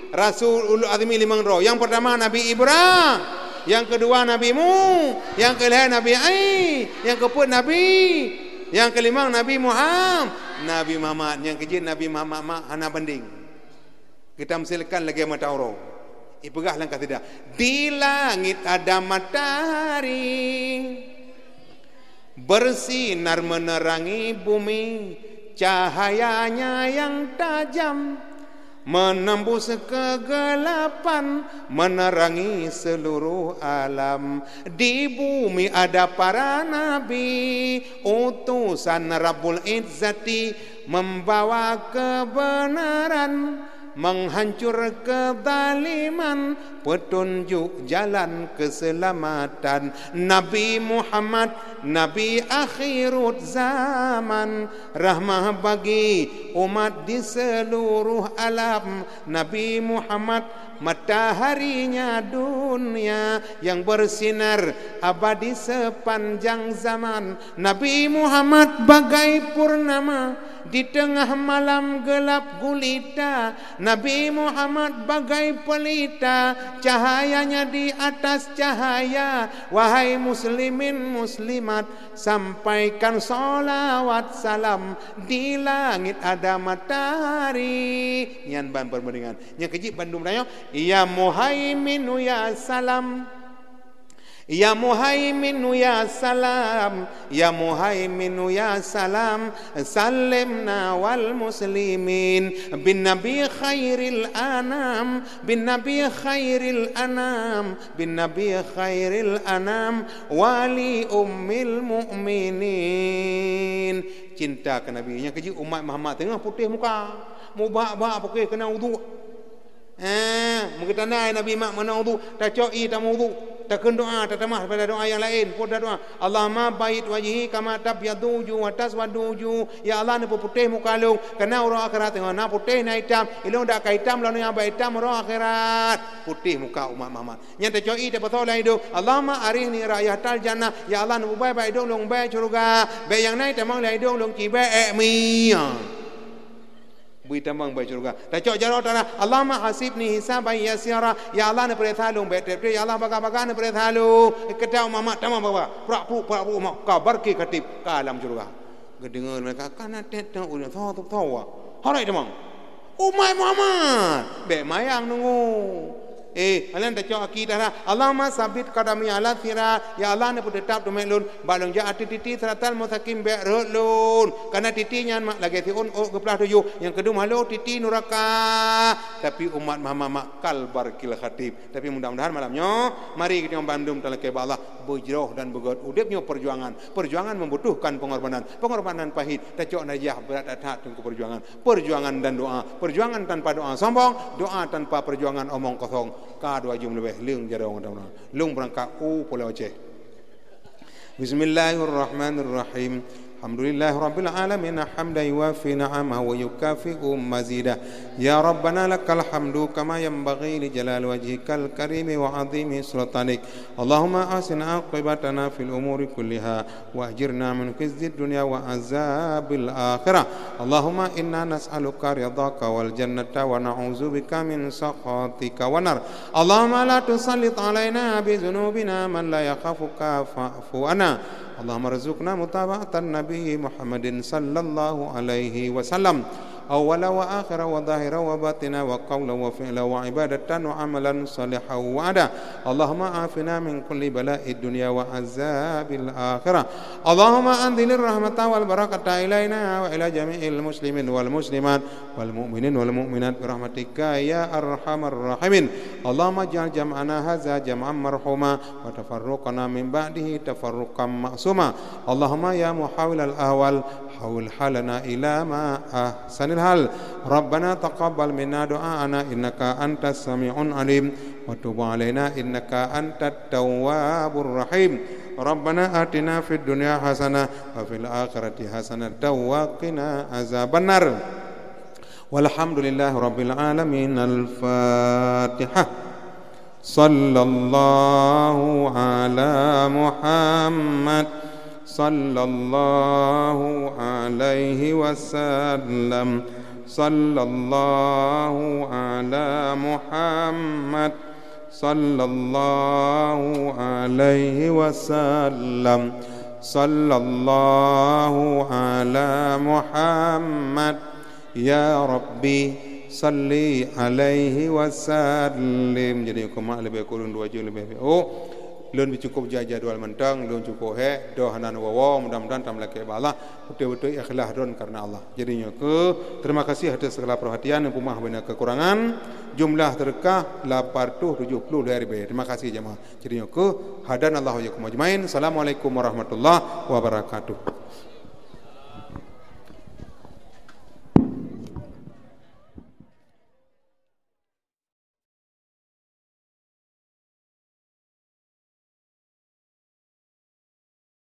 Rasul ulul azmi limong droe. Nyang peurtama Nabi Ibra-, nyang keudua Nabi Mu-, nyang keulhée Nabi Ai-, nyang keupeuet Nabi, nyang keulimong Nabi Muham-, Nabi Muhammad, nyang keujeuet Nabi Muhammad mak hana banding. Geutamsilkan lagée mata uroe. Ipeugah lam kasidah, "Di langét ada matahari, bersinar menerangi bumi, cahayanya yang tajam menembus kegelapan, menerangi seluruh alam. Di bumi ada para nabi, utusan Rabbul Izzati, membawa kebenaran, menghancur kezaliman, petunjuk jalan keselamatan. Nabi Muhammad, Nabi akhirut zaman, rahmah bagi umat di seluruh alam. Nabi Muhammad, mataharinya dunia yang bersinar abadi sepanjang zaman. Nabi Muhammad bagai purnama di tengah malam gelap gulita. Nabi Muhammad bagai pelita, cahayanya di atas cahaya. Wahai muslimin muslimat, sampaikan salawat salam, di langét ada matahari." Nyan ban peubandingan. Nyang keujeuet bandum tanyoe, "Ya Muhaiminu ya salam, ya Muhaiminu ya salam, ya Muhaiminu ya salam, salimna wal muslimin, bin Nabi khairil anam, bin Nabi khairil anam, bin Nabi khairil anam, wali ummil mu'minin." Cinta keu Nabi. Nyang keujeuet umat Muhammad teungoh putéh muka, mubak-bak pukée keunan uduk. Eh, meugeutanda Nabi mak meunan uduk, tacok ié tameuuduk, takheun doa, tatamah daripada doa nyang laén, peue doa, "Allahumma bayyid wajhi kama tabyaddu wujuh wa taswaddu wujuh." Ya Allah, neupeuputéh muka lôn, kareuna uroe akhirat teungoh na putéh na itam, ilôn dak ka itam lôn nyang ba itam uroe akhirat. Putéh muka umat Muhammad. Nyan tacok ié tapasoe lam idong, "Allahumma arihni ra'yatal jannah." Ya Allah, neupeubai bak idong lôn bée syeuruga. Bék nyang na itamong lam idong lôn ci bée ék mie. Bui tamong bak syeuruga. Tacok jaroe tanah, "Allahumma hasibni hisaban yasira." Ya Allah, neupeuriksa lôn bék treb-treb. Ya Allah, bagah-bagah neupeuriksa lôn. Keudroe umat-umat tamong bagah. Prak-pruk, prak-pruk umat. Ka barki khatib ka lam syeuruga. Geudeungoe meulaékat, "Ka na tét-tét ureuëng tho-tho wa." Harai tamong. Umat Muhammad, bék mayang nunggu. Eh, alan tacok aki tanah, "Allahumma sabbit qadami ala sirat." Ya Allah, neupeuteutab teumiet lôn bak lôn jak ateueh titi siratal mustaqim bék rhot lôn. Kareuna titi nyan mak lagée siôn ôk geuplah tujoh, nyang keudum halo titi nuraka. Tapi umat Muhammad mak kal barkil khatib. Tapi mudah-mudahan malam nyoe, mari geutanyoe bandum talakée bak Allah, beujroh dan beugét. Udeb nyoe peujuangan. Peujuangan membutuhkan pengorbanan. Pengorbanan pahit. Tacok najah brat that-that teungku peujuangan. Peujuangan dan doa. Peujuangan tanpa doa sombong, doa tanpa peujuangan omong kosong. Ka dua jeuem leubeh leueng jaroe ngon doa. Lôn beurangkat u Pulo Aceh. Bismillahirrahmanirrahim. Alhamdulillahirabbil alamin, hamdan yuwafi ni'amahu wa yukafi'u mazidah. Ya Rabbana lakal hamdu kama yanbaghi li jalali wajhikal karimi wa azimi sultanik. Allahumma ahsin aqibatana fil umuri kulliha wa ajirna min khizyid dunya wa azabil akhirah. Allahumma inna nas'aluka ridhaka wal jannata wa na'udzubika min sakhatika wan nar. Allahumma la tusallit alaina bi dzunubina man la yakhafuka fa'fu anna. Allahumma rzuqna mutaba'atan Nabi Muhammadin sallallahu alaihi wasallam, awwala wa akhira wa zahira wa batina wa qawla wa fi'la wa ibadatan wa amalan salihan wa ada. Allahumma afina min kulli bala'id dunya wa azabil akhirah. Allahumma anzilir rahmata wal barakata ilaina wa ila jami'il muslimin wal muslimat wal mu'minin wal mu'minat bi rahmatika ya arhamar rahimin. Allahumma ij'al jam'ana hadza jam'an marhuma wa tafarruqana min ba'dihi tafarruqan ma'suma. Allahumma ya muhawwilal ahwal, hawwil halana ila ma ahsanil hal. Rabbana taqabbal minna du'aana innaka antas sami'un alim wa tub alaina innaka antat tawwabur rahim. Rabbana atina fid dunya hasanah wa fil akhirati hasanatan wa qina azabannar. Walhamdulillahi rabbil alamin. Al-Fatihah. Sallallahu ala Muhammad. Sallallahu alaihi wasallam. Sallallahu ala Muhammad. Sallallahu alaihi wasallam. Sallallahu ala Muhammad. Ya Rabbi, salli alaihi wasallim. Jadi, keu mak leubeh kureueng dua jeuem leubeh. Oh, lôn beucukôp ja-, jadwal mantong, lôn cukôp hék, doh hana neuwoe, mudah-mudahan tameulakée bak Allah, beutôi-beutôi ikhlas droen kareuna Allah. Jadi nyoe keuh, terima kasih atas segala perhatian, nyang peumah bina kekurangan, jumlah sedekah lapan ratus tujuh puluh lhée ribée. Terima kasih jamaah. Jadi nyoe keuh, hadanallahu wa iyyakum ajmain. Assalamualaikum warahmatullahi wabarakatuh.